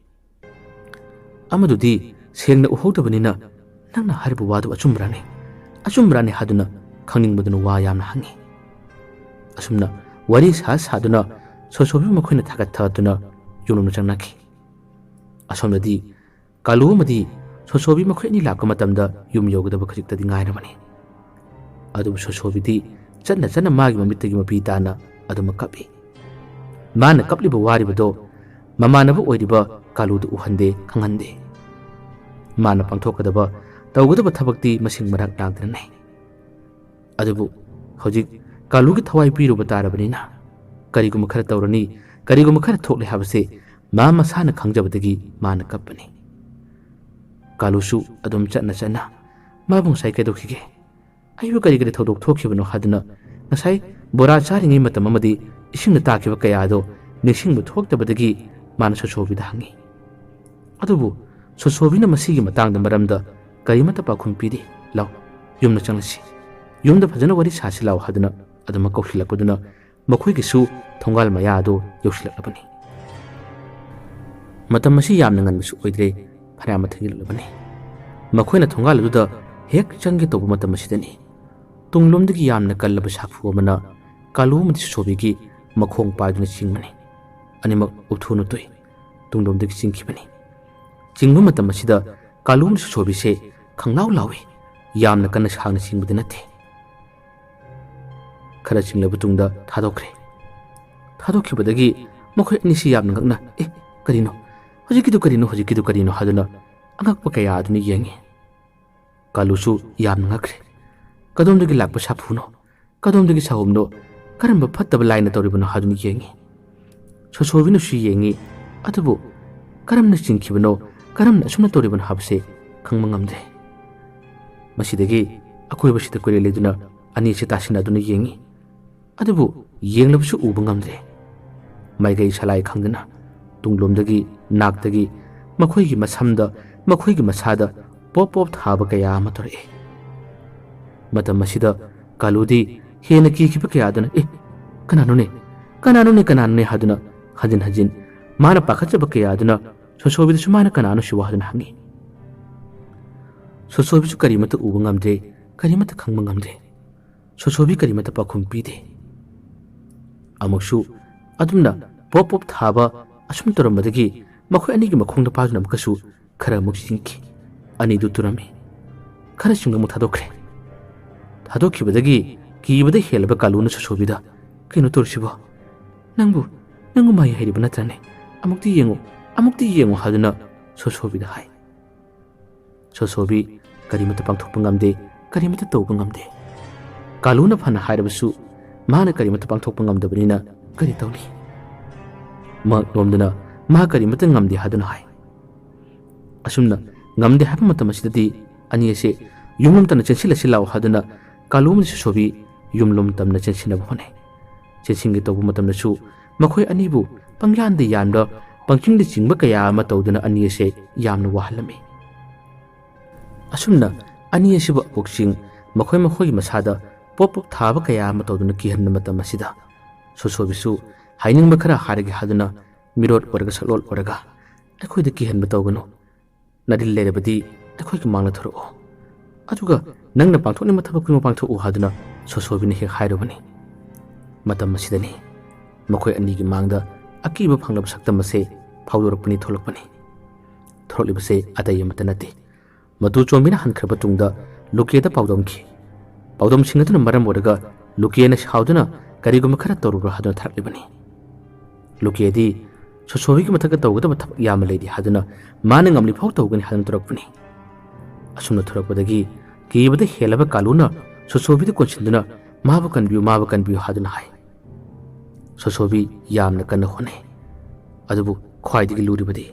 ꯑꯃꯗꯨꯗꯤ ꯁꯦꯡꯅ ꯎꯍꯧꯗꯕꯅꯤꯅ ꯅꯪꯅ ꯍꯥꯏꯔꯤꯕ ꯋꯥꯗꯨ ꯑꯆꯨꯝꯕ꯭ꯔꯥꯅꯦ? ꯑꯆꯨꯝꯕ꯭ꯔꯥꯅꯦ ꯍꯥꯏꯗꯨꯅ ꯈꯪꯅꯤꯡꯕꯗꯨꯅ ꯋꯥ ꯌꯥꯝꯅ ꯍꯪꯉꯤ꯫ ꯑꯁꯨꯝꯅ ꯋꯥꯔꯤ ꯁꯥ ꯁꯥꯗꯨꯅ ꯁꯣꯁꯣꯕꯤꯕꯨ ꯃꯈꯣꯏꯅ ꯊꯥꯒꯠ ꯊꯥꯒꯠꯇꯨꯅ ꯌꯨꯝꯂꯣꯝꯗ ꯆꯪꯅꯈꯤ꯫ ꯑꯁꯣꯝꯗꯗꯤ ꯀꯥꯂꯨ ꯑꯃꯗꯤ ꯁꯣꯁꯣꯕꯤ ꯃꯈꯣꯏ ꯑꯅꯤ ꯂꯥꯛꯄ ꯃꯇꯝꯗ ꯌꯨꯝ ꯌꯧꯒꯗꯕ ꯈꯖꯤꯛꯇꯗꯤ ꯉꯥꯏꯔꯕꯅꯤ꯫ ꯑꯗꯨꯕꯨ ꯁꯣꯁꯣꯕꯤꯗꯤ ꯆꯠꯅ ꯆꯠꯅ ꯃꯥꯒꯤ ꯃꯃꯤꯠꯇꯒꯤ ꯃꯄꯤ ꯇꯥꯅ ꯑꯗꯨꯃꯛ ꯀꯞꯂꯤ꯫ ꯃꯥꯅ ꯀꯞꯂꯤꯕ ꯋꯥꯔꯤꯕꯗꯣ ꯃꯃꯥꯟꯅꯕ ꯑꯣꯏꯔꯤꯕ ꯀꯥꯂꯨꯗ ꯎꯍꯟꯗꯦ, ꯈꯪꯍꯟꯗꯦ꯫ ꯃꯥꯅ ꯄꯥꯡꯊꯣꯛꯀꯗꯕ, ꯇꯧꯒꯗꯕ ꯊꯕꯛꯇꯤ ꯃꯁꯤꯡ ꯃꯔꯥꯛ ꯂꯥꯡꯗꯅ ꯂꯩ꯫ ꯑꯗꯨꯕꯨ ꯍꯧꯖꯤꯛ ꯀꯥꯂꯨꯒꯤ ꯊꯋꯥꯏ ꯄꯤꯔꯨꯕ ꯇꯥꯔꯕꯅꯤꯅ ꯀꯔꯤꯒꯨꯝꯕ ꯈꯔ ꯇꯧꯔꯅꯤ, ꯀꯔꯤꯒꯨꯝꯕ ꯈꯔ ꯊꯣꯛꯂꯦ ꯍꯥꯏꯕꯁꯦ ꯃꯥ ꯃꯁꯥꯅ ꯈꯪꯖꯕꯗꯒꯤ ꯃꯥꯅ ꯀꯞꯄꯅꯤ꯫ ꯀꯥꯂꯨꯁꯨ ꯑꯗꯨꯝ ꯆꯠꯅ ꯆꯠꯅ ꯃꯥꯕꯨ ꯉꯁꯥꯏ ꯀꯩꯗꯧꯈꯤꯒꯦ? ꯑꯩꯕꯨ ꯀꯔꯤ ꯀꯔꯤ ꯊꯧꯗꯣꯛ ꯊꯣꯛꯈꯤꯕꯅꯣ ꯍꯥꯏꯗꯨꯅ ꯉꯁꯥꯏ ꯕꯣꯔꯥ ꯆꯥꯔꯤꯉꯩ ꯃꯇꯝ ꯑꯃꯗꯤ ꯏꯁꯤꯡꯗ ꯇꯥꯈꯤꯕ ꯀꯌꯥ ꯑꯗꯣ ꯅꯤꯡꯁꯤꯡꯕ ꯊꯣꯛꯇꯕꯗꯒꯤ ꯃꯥꯅ ꯁꯣꯁꯣꯕꯤꯗ ꯍꯪꯉꯤ꯫ ꯑꯗꯨꯕꯨ ꯁꯣꯁꯣꯕꯤꯅ ꯃꯁꯤꯒꯤ ꯃꯇꯥꯡꯗ ꯃꯔꯝꯗ ꯀꯔꯤꯃꯠꯇ ꯄꯥꯎꯈꯨꯝ ꯄꯤꯗꯦ꯫ "ꯂꯥꯎ, ꯌꯨꯝꯗ ꯆꯪꯂꯁꯤ, ꯌꯨꯝꯗ ꯐꯖꯅ ꯋꯥꯔꯤ ꯁꯥꯁꯤ ꯂꯥꯎ" ꯍꯥꯏꯗꯨꯅ ꯑꯗꯨꯃꯛ ꯀꯧꯁꯤꯜꯂꯛꯄꯗꯨꯅ ꯃꯈꯣꯏꯒꯤꯁꯨ ꯊꯣꯡꯒꯥꯜ ꯃꯌꯥ ꯑꯗꯨ ꯌꯧꯁꯤꯜꯂꯛꯂꯕꯅꯤ꯫ ꯃꯇꯝ ꯑꯁꯤ ꯌꯥꯝꯅ ꯉꯟꯕꯁꯨ ꯑꯣꯏꯗ꯭ꯔꯦ, ꯐꯅꯌꯥꯝ ꯊꯦꯡꯖꯤꯜꯂꯛꯂꯕꯅꯤ꯫ ꯃꯈꯣꯏꯅ ꯊꯣꯡꯒꯥꯜ ꯑꯗꯨꯗ ꯍꯦꯛ ꯆꯪꯒꯦ ꯇꯧꯕ ꯃꯇꯝ ꯑꯁꯤꯗꯅꯤ ꯇꯨꯡꯂꯣꯝꯗꯒꯤ ꯌꯥꯝꯅ ꯀꯜꯂꯕ ꯁꯥꯐꯨ ꯑꯃꯅ ꯀꯥꯂꯨ ꯑꯃꯗꯤ ꯁꯣꯁꯣꯕꯤꯒꯤ ꯃꯈꯣꯡ ꯄꯥꯏꯗꯨꯅ ꯆꯤꯡꯕꯅꯤ꯫ ꯑꯅꯤꯃꯛ ꯎꯞꯊꯨ ꯅꯨꯇꯨꯏ ꯇꯨꯡꯂꯣꯝꯗꯒꯤ ꯆꯤꯡꯈꯤꯕꯅꯤ꯫ ꯆꯤꯡꯕ ꯃꯇꯝ ꯑꯁꯤꯗ ꯀꯥꯂꯨ ꯑꯃꯗꯤ ꯁꯣꯁꯣꯕꯤꯁꯦ ꯈꯪꯂꯥꯎ ꯂꯥꯎꯏ꯫ ꯌꯥꯝꯅ ꯀꯟꯅ ꯁꯥꯡꯅ ꯆꯤꯡꯕꯗꯤ ꯅꯠꯇꯦ꯫ ꯈꯔ ꯆꯤꯡꯂꯕ ꯇꯨꯡꯗ ꯊꯥꯗꯣꯛꯈ꯭ꯔꯦ꯫ ꯊꯥꯗꯣꯛꯈꯤꯕꯗꯒꯤ ꯃꯈꯣꯏ ꯑꯅꯤꯁꯤ ꯌꯥꯝꯅ ꯉꯛꯅ, "ꯑꯦ, ꯀꯔꯤꯅꯣ? ꯍꯧꯖꯤꯛꯀꯤꯗꯨ ꯀꯔꯤꯅꯣ? ꯍꯧꯖꯤꯛꯀꯤꯗꯨ ꯀꯔꯤꯅꯣ?" ꯍꯥꯏꯗꯨꯅ ꯑꯉꯛꯄ ꯀꯌꯥ ꯑꯗꯨꯅ ꯌꯦꯡꯉꯤ꯫ ꯀꯥꯂꯨꯁꯨ ꯌꯥꯝꯅ ꯉꯛꯈ꯭ꯔꯦ꯫ ꯀꯗꯣꯝꯗꯒꯤ ꯂꯥꯛꯄ ꯁꯥꯐꯨꯅꯣ? ꯀꯗꯣꯝꯗꯒꯤ ꯁꯥꯍꯨꯝꯅꯣ? ꯀꯔꯝꯕ ꯐꯠꯇꯕ ꯂꯥꯏꯅ ꯇꯧꯔꯤꯕꯅꯣ ꯍꯥꯏꯗꯨꯅ ꯌꯦꯡꯉꯤ꯫ ꯁꯣꯁꯣꯕꯤꯅꯁꯨ ꯌꯦꯡꯉꯤ꯫ ꯑꯗꯨꯕꯨ ꯀꯔꯝꯅ ꯆꯤꯡꯈꯤꯕꯅꯣ, ꯀꯔꯝꯅ ꯑꯁꯨꯝꯅ ꯇꯧꯔꯤꯕꯅꯣ ꯍꯥꯏꯕꯁꯦ ꯈꯪꯕ ꯉꯝꯗ꯭ꯔꯦ꯫ ꯃꯁꯤꯗꯒꯤ ꯑꯀꯣꯏꯕꯁꯤꯗ ꯀꯣꯏꯂꯩ ꯂꯩꯗꯨꯅ ꯑꯅꯤꯁꯤ ꯇꯥꯁꯤꯟꯅꯗꯨꯅ ꯌꯦꯡꯉꯤ꯫ ꯑꯗꯨꯕꯨ ꯌꯦꯡꯂꯕꯁꯨ ꯎꯕ ꯉꯝꯗ꯭ꯔꯦ꯫ ꯃꯥꯏꯀꯩ ꯁꯂꯥꯏ ꯈꯪꯗꯅ ꯇꯨꯡꯂꯣꯝꯗꯒꯤ, ꯅꯥꯛꯇꯒꯤ ꯃꯈꯣꯏꯒꯤ ꯃꯁꯝꯗ, ꯃꯈꯣꯏꯒꯤ ꯃꯁꯥꯗ ꯄꯣꯞ ꯄꯣꯞ ꯊꯥꯕ ꯀꯌꯥ ꯑꯃ ꯇꯧꯔꯛꯏ꯫ ꯃꯇꯝ ꯑꯁꯤꯗ ꯀꯥꯂꯨꯗꯤ ꯍꯦꯟꯅ ꯀꯤꯈꯤꯕ ꯀꯌꯥ ꯑꯗꯨꯅ, "ꯑꯦ, ꯀꯅꯥꯅꯣꯅꯦ? ꯀꯅꯥꯅꯣꯅꯦ? ꯀꯅꯥꯅꯣꯅꯦ?" ꯍꯥꯏꯗꯨꯅ ꯍꯟꯖꯤꯟ ꯍꯟꯖꯤꯟ ꯃꯥꯅ ꯄꯥꯈꯠꯆꯕ ꯀꯌꯥ ꯑꯗꯨꯅ ꯁꯣꯁꯣꯕꯤꯗꯁꯨ ꯃꯥꯅ ꯀꯅꯥꯅꯣ ꯁꯤꯕꯣ ꯍꯥꯏꯗꯨꯅ ꯍꯪꯉꯤ꯫ ꯁꯣꯁꯣꯕꯤꯁꯨ ꯀꯔꯤꯃꯠꯇ ꯎꯕ ꯉꯝꯗ꯭ꯔꯦ, ꯀꯔꯤꯃꯠꯇ ꯈꯪꯕ ꯉꯝꯗ꯭ꯔꯦ꯫ ꯁꯣꯁꯣꯕꯤ ꯀꯔꯤꯃꯠꯇ ꯄꯥꯎꯈꯨꯝ ꯄꯤꯗꯦ꯫ ꯑꯃꯨꯛꯁꯨ ꯑꯗꯨꯝꯅ ꯄꯣꯞ ꯄꯣꯞ ꯊꯥꯕ ꯑꯁꯨꯝ ꯇꯧꯔꯝꯕꯗꯒꯤ ꯃꯈꯣꯏ ꯑꯅꯤꯒꯤ ꯃꯈꯣꯡꯗ ꯄꯥꯗꯨꯅ ꯑꯃꯨꯛꯀꯁꯨ ꯈꯔ ꯑꯃꯨꯛ ꯆꯤꯡꯈꯤ꯫ ꯑꯅꯤꯗꯨ ꯇꯨꯔꯝꯃꯤ꯫ ꯈꯔꯁꯤꯡꯗꯨ ꯑꯃꯨꯛ ꯊꯥꯗꯣꯛꯈ꯭ꯔꯦ꯫ ꯊꯥꯗꯣꯛꯈꯤꯕꯗꯒꯤ ꯀꯤꯕꯗ ꯍꯦꯜꯂꯕ ꯀꯥꯂꯨꯅ ꯁꯣꯁꯣꯕꯤꯗ, "ꯀꯩꯅꯣ ꯇꯧꯔꯤꯁꯤꯕꯣ? ꯅꯪꯕꯨ, ꯅꯪꯕꯨ ꯃꯍꯩ ꯍꯩꯔꯤꯕ ꯅꯠꯇ꯭ꯔꯅꯦ? ꯑꯃꯨꯛꯇꯤ ꯌꯦꯡꯉꯨ, ꯑꯃꯨꯛꯇꯤ ꯌꯦꯡꯉꯨ" ꯍꯥꯏꯗꯨꯅ ꯁꯣꯁꯣꯕꯤꯗ ꯍꯥꯏ꯫ ꯁꯣꯁꯣꯕꯤ ꯀꯔꯤꯃꯠꯇ ꯄꯥꯡꯊꯣꯛꯄ ꯉꯝꯗꯦ, ꯀꯔꯤꯃꯠꯇ ꯇꯧꯕ ꯉꯝꯗꯦ꯫ ꯀꯥꯂꯨꯅ ꯐꯅ ꯍꯥꯏꯔꯕꯁꯨ ꯃꯥꯅ ꯀꯔꯤꯃꯠꯇ ꯄꯥꯡꯊꯣꯛꯄ ꯉꯝꯗꯕꯅꯤꯅ ꯀꯔꯤ ꯇꯧꯅꯤ? ꯃꯍꯥꯛ ꯅꯣꯝꯗꯨꯅ ꯃꯥ ꯀꯔꯤꯃꯠꯇ ꯉꯝꯗꯦ ꯍꯥꯏꯗꯨꯅ ꯍꯥꯏ꯫ ꯑꯁꯨꯝꯅ ꯉꯝꯗꯦ ꯍꯥꯏꯕ ꯃꯇꯝ ꯑꯁꯤꯗꯗꯤ ꯑꯅꯤ ꯑꯁꯦ ꯌꯨꯝꯂꯣꯝ ꯇꯝꯅ ꯆꯦꯟꯁꯤꯜꯂꯁꯤ ꯂꯥꯛꯑꯣ ꯍꯥꯏꯗꯨꯅ ꯀꯥꯂꯨ ꯑꯃꯗꯤ ꯁꯣꯁꯣꯕꯤ ꯌꯨꯝꯂꯣꯝ ꯇꯝꯅ ꯆꯦꯟꯁꯤꯟꯅꯕ ꯍꯣꯠꯅꯩ꯫ ꯆꯦꯟꯁꯤꯟꯒꯦ ꯇꯧꯕ ꯃꯇꯝꯗꯁꯨ ꯃꯈꯣꯏ ꯑꯅꯤꯕꯨ ꯄꯪꯌꯥꯟꯗ ꯌꯥꯟꯕ, ꯄꯪꯆꯤꯡꯗ ꯆꯤꯡꯕ ꯀꯌꯥ ꯑꯃ ꯇꯧꯗꯨꯅ ꯑꯅꯤ ꯑꯁꯦ ꯌꯥꯝꯅ ꯋꯥꯍꯜꯂꯝꯃꯤ꯫ ꯑꯁꯨꯝꯅ ꯑꯅꯤ ꯑꯁꯤꯕꯨ ꯑꯃꯨꯛ ꯆꯤꯡ, ꯃꯈꯣꯏ ꯃꯈꯣꯏꯒꯤ ꯃꯁꯥꯗ ꯄꯣꯞ ꯄꯣꯞ ꯊꯥꯕ ꯀꯌꯥ ꯑꯃ ꯇꯧꯗꯨꯅ ꯀꯤꯍꯟꯕ ꯃꯇꯝ ꯑꯁꯤꯗ ꯁꯣꯁꯣꯕꯤꯁꯨ ꯍꯥꯏꯅꯤꯡꯕ ꯈꯔ ꯍꯥꯏꯔꯒꯦ ꯍꯥꯏꯗꯨꯅ ꯃꯤꯔꯣꯠ ꯑꯣꯏꯔꯒ ꯁꯛꯂꯣꯠ ꯑꯣꯏꯔꯒ, "ꯑꯩꯈꯣꯏꯗ ꯀꯤꯍꯟꯕ ꯇꯧꯒꯅꯨ꯫ ꯅꯗꯤꯜ ꯂꯩꯔꯕꯗꯤ ꯑꯩꯈꯣꯏꯒꯤ ꯃꯥꯡꯗ ꯊꯣꯔꯛꯑꯣ꯫ ꯑꯗꯨꯒ ꯅꯪꯅ ꯄꯥꯡꯊꯣꯛꯅꯤꯡꯕ ꯊꯕꯛ ꯈꯨꯗꯤꯡꯃꯛ ꯄꯥꯡꯊꯣꯛꯎ" ꯍꯥꯏꯗꯨꯅ ꯁꯣꯁꯣꯕꯤꯅ ꯍꯦꯛ ꯍꯥꯏꯔꯨꯕꯅꯤ꯫ ꯃꯇꯝ ꯑꯁꯤꯗꯅꯤ ꯃꯈꯣꯏ ꯑꯅꯤꯒꯤ ꯃꯥꯡꯗ ꯑꯀꯤꯕ ꯐꯪꯂꯕ ꯁꯛꯇꯝ ꯑꯁꯦ ꯐꯥꯎꯗꯣꯔꯛꯄꯅꯤ, ꯊꯣꯛꯂꯛꯄꯅꯤ꯫ ꯊꯣꯛꯂꯛꯂꯤꯕꯁꯦ ꯑꯇꯩ ꯑꯃꯠꯇ ꯅꯠꯇꯦ, ꯃꯇꯨ ꯆꯣꯝꯕꯤꯅ ꯍꯟꯈ꯭ꯔꯕ ꯇꯨꯡꯗ ꯂꯨꯀꯦꯗ ꯄꯥꯎꯗꯝꯈꯤ꯫ ꯄꯥꯎꯗꯝꯁꯤꯡ ꯑꯗꯨꯅ ꯃꯔꯝ ꯑꯣꯏꯔꯒ ꯂꯨꯀꯦꯅ ꯁꯥꯎꯗꯨꯅ ꯀꯔꯤꯒꯨꯝꯕ ꯈꯔ ꯇꯧꯔꯨꯔꯣ ꯍꯥꯏꯗꯨꯅ ꯊꯥꯔꯛꯂꯤꯕꯅꯤ꯫ ꯂꯨꯀꯦꯗꯤ ꯁꯣꯁꯣꯕꯤꯒꯤ ꯃꯊꯛꯇ ꯇꯧꯒꯗꯕ ꯊꯕꯛ ꯌꯥꯝꯅ ꯂꯩꯔꯤ ꯍꯥꯏꯗꯨꯅ ꯃꯥꯅ ꯉꯝꯂꯤꯐꯥꯎ ꯇꯧꯒꯅꯤ ꯍꯥꯏꯗꯨꯅ ꯇꯧꯔꯛꯄꯅꯤ꯫ ꯑꯁꯨꯝꯅ ꯊꯣꯔꯛꯄꯗꯒꯤ ꯀꯤꯕꯗ ꯍꯦꯜꯂꯕ ꯀꯥꯂꯨꯅ ꯁꯣꯁꯣꯕꯤꯗ ꯀꯣꯟꯁꯤꯟꯗꯨꯅ, "ꯃꯥꯕꯨ ꯀꯟꯕꯤꯌꯨ, ꯃꯥꯕꯨ ꯀꯟꯕꯤꯌꯨ" ꯍꯥꯏꯗꯨꯅ ꯍꯥꯏ꯫ ꯁꯣꯁꯣꯕꯤ ꯌꯥꯝꯅ ꯀꯟꯅ ꯍꯣꯠꯅꯩ꯫ ꯑꯗꯨꯕꯨ ꯈ꯭ꯋꯥꯏꯗꯒꯤ ꯂꯨꯔꯤꯕꯗꯤ